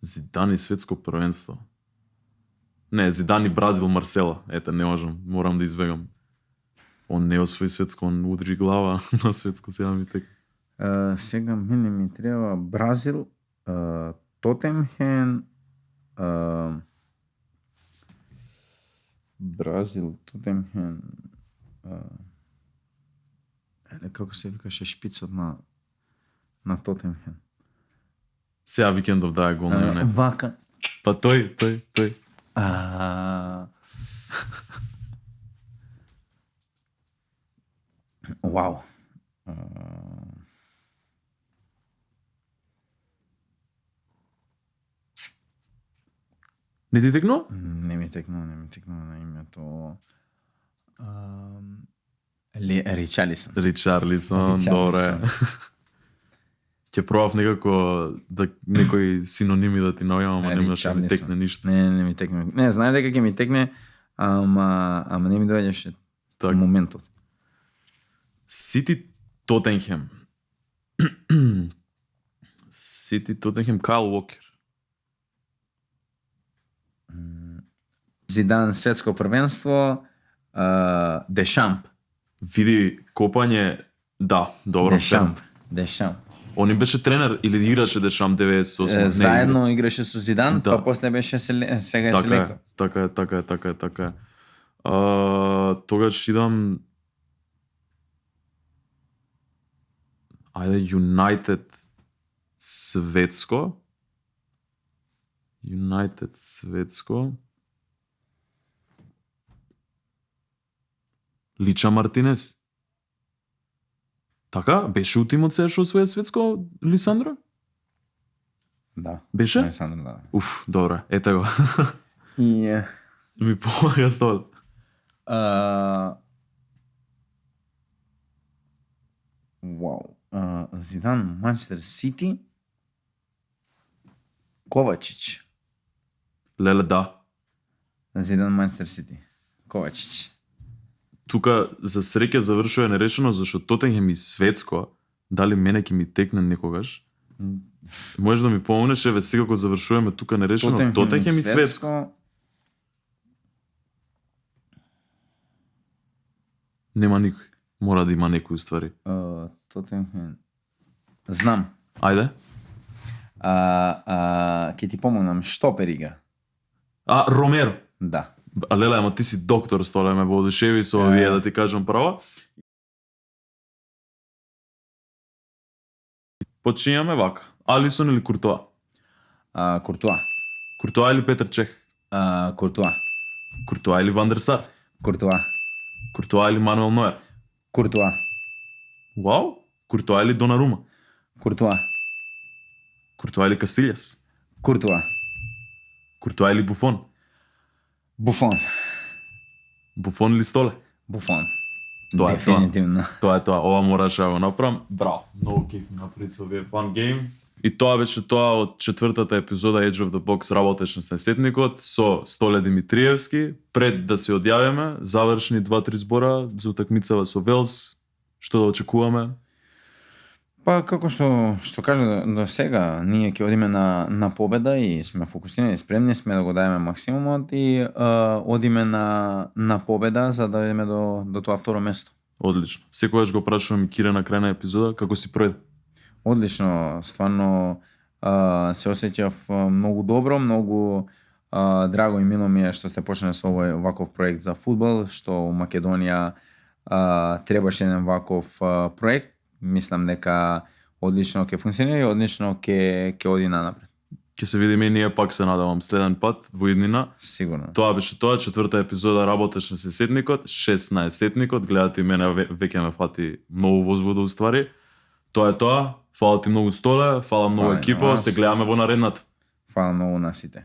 Зидан и светско првенство. Не, Зидан и Бразил Марсела. Ете, не можам, морам да избегам. Он не освои светско, он удри глава на светско сега ми тек. Сега мене ми треба Бразил, Тотенхем, Бразил, Тотенхем, како се викаше шпицот на Тотенхем? Сега викендов дае гол на Юнайтед. Вака. Па тој. Вау. Не ти текно? Не ми текнува на името. Ричарлисон. Ричарлисон, добре. Ќе пробав некако да некои синоними да ти најавам, ама не можеше да ми текне ништо. Не ми текне. Не, знае дека ќе ми текне, ама не ми доаѓаше Так. моментот. Сити Тотенхем. Сити Тотенхем, Кайл Уокер. Зидан светско првенство, Дешамп. Види копање, да, добро. Дешамп. Он им беше тренер или играше Дешам 98? Заедно играше со Зидан, Да. па после беше сега е Така селектор. Така е. Тогаш идам... Ајде, Юнайтед светско. Лича Мартинес. Така? Беше у тимот се што освоја светско, Лисандро? Да. Беше? Александро, да. Уф, добре, ете го. И Ми помага с тоа. Вау. Зидан, Манчестер Сити, Ковачич. Леле, да. Зидан, Манчестер Сити, Ковачич. Тука за среќа завршува нерешено, зашто Тотенхем и светско, дали мене ќе ми текне некогаш. Можеш да ми помогнеш, еве сега кога завршуваме тука нерешено, Тотенхем и светско. Нема никој. Мора да има некој уствари. Тотенхем. Знам. Ајде. Ќе ти помогнам, штопер игра. Ромеро. Да. Леле, ама ти си доктор, столе ме воодушеви со овие, да ти кажам право. Почињаме вака. Алисон или Куртоа? Куртуа. Куртоа или Петар Чех? Куртуа. Куртоа или Вандер Сар? Куртуа. Куртоа или Мануел Ноер? Куртуа. Вау! Куртоа или Донарума? Куртуа. Куртоа или Касилјас? Куртуа. Куртоа или Буфон? Буфон. Буфон или Столе? Буфон. Тоа е Дефинитивно. Тоа е тоа. Ова мораше да го направам. Браво. Многу кеф ми направи со овие Fun Games. И тоа беше тоа од четвртата епизода Edge of the Box работеш на сетникот со Столе Димитриевски. Пред да се одјавиме, завршни 2-3 збора за утакмицава со Велс. Што да очекуваме? Па како што кажа до сега, ние ќе одиме на победа и сме фокусирани, спремни сме да го дадеме максимумот и одиме на победа за да одиме до тоа второ место. Одлично. Секогаш го прашувам и Кире на крај на епизода како си пројде. Одлично, стварно се осеќав многу добро, многу драго и мило ми е што сте почнале со овој ваков проект за фудбал, што у Македонија требаше еден ваков проект. Мислам дека одлично ќе функционира и одлично ќе оди нанапред. Ќе се видиме и ние пак се надевам следен пат во иднина. Сигурно. Тоа беше тоа, четврта епизода работеш на сетникот, 16-сетникот, гледате и мене веќе ме фати многу возбуда уствари. Тоа е тоа. Фала ти многу Столе, фала многу екипо, се гледаме во наредната. Фала многу на сите.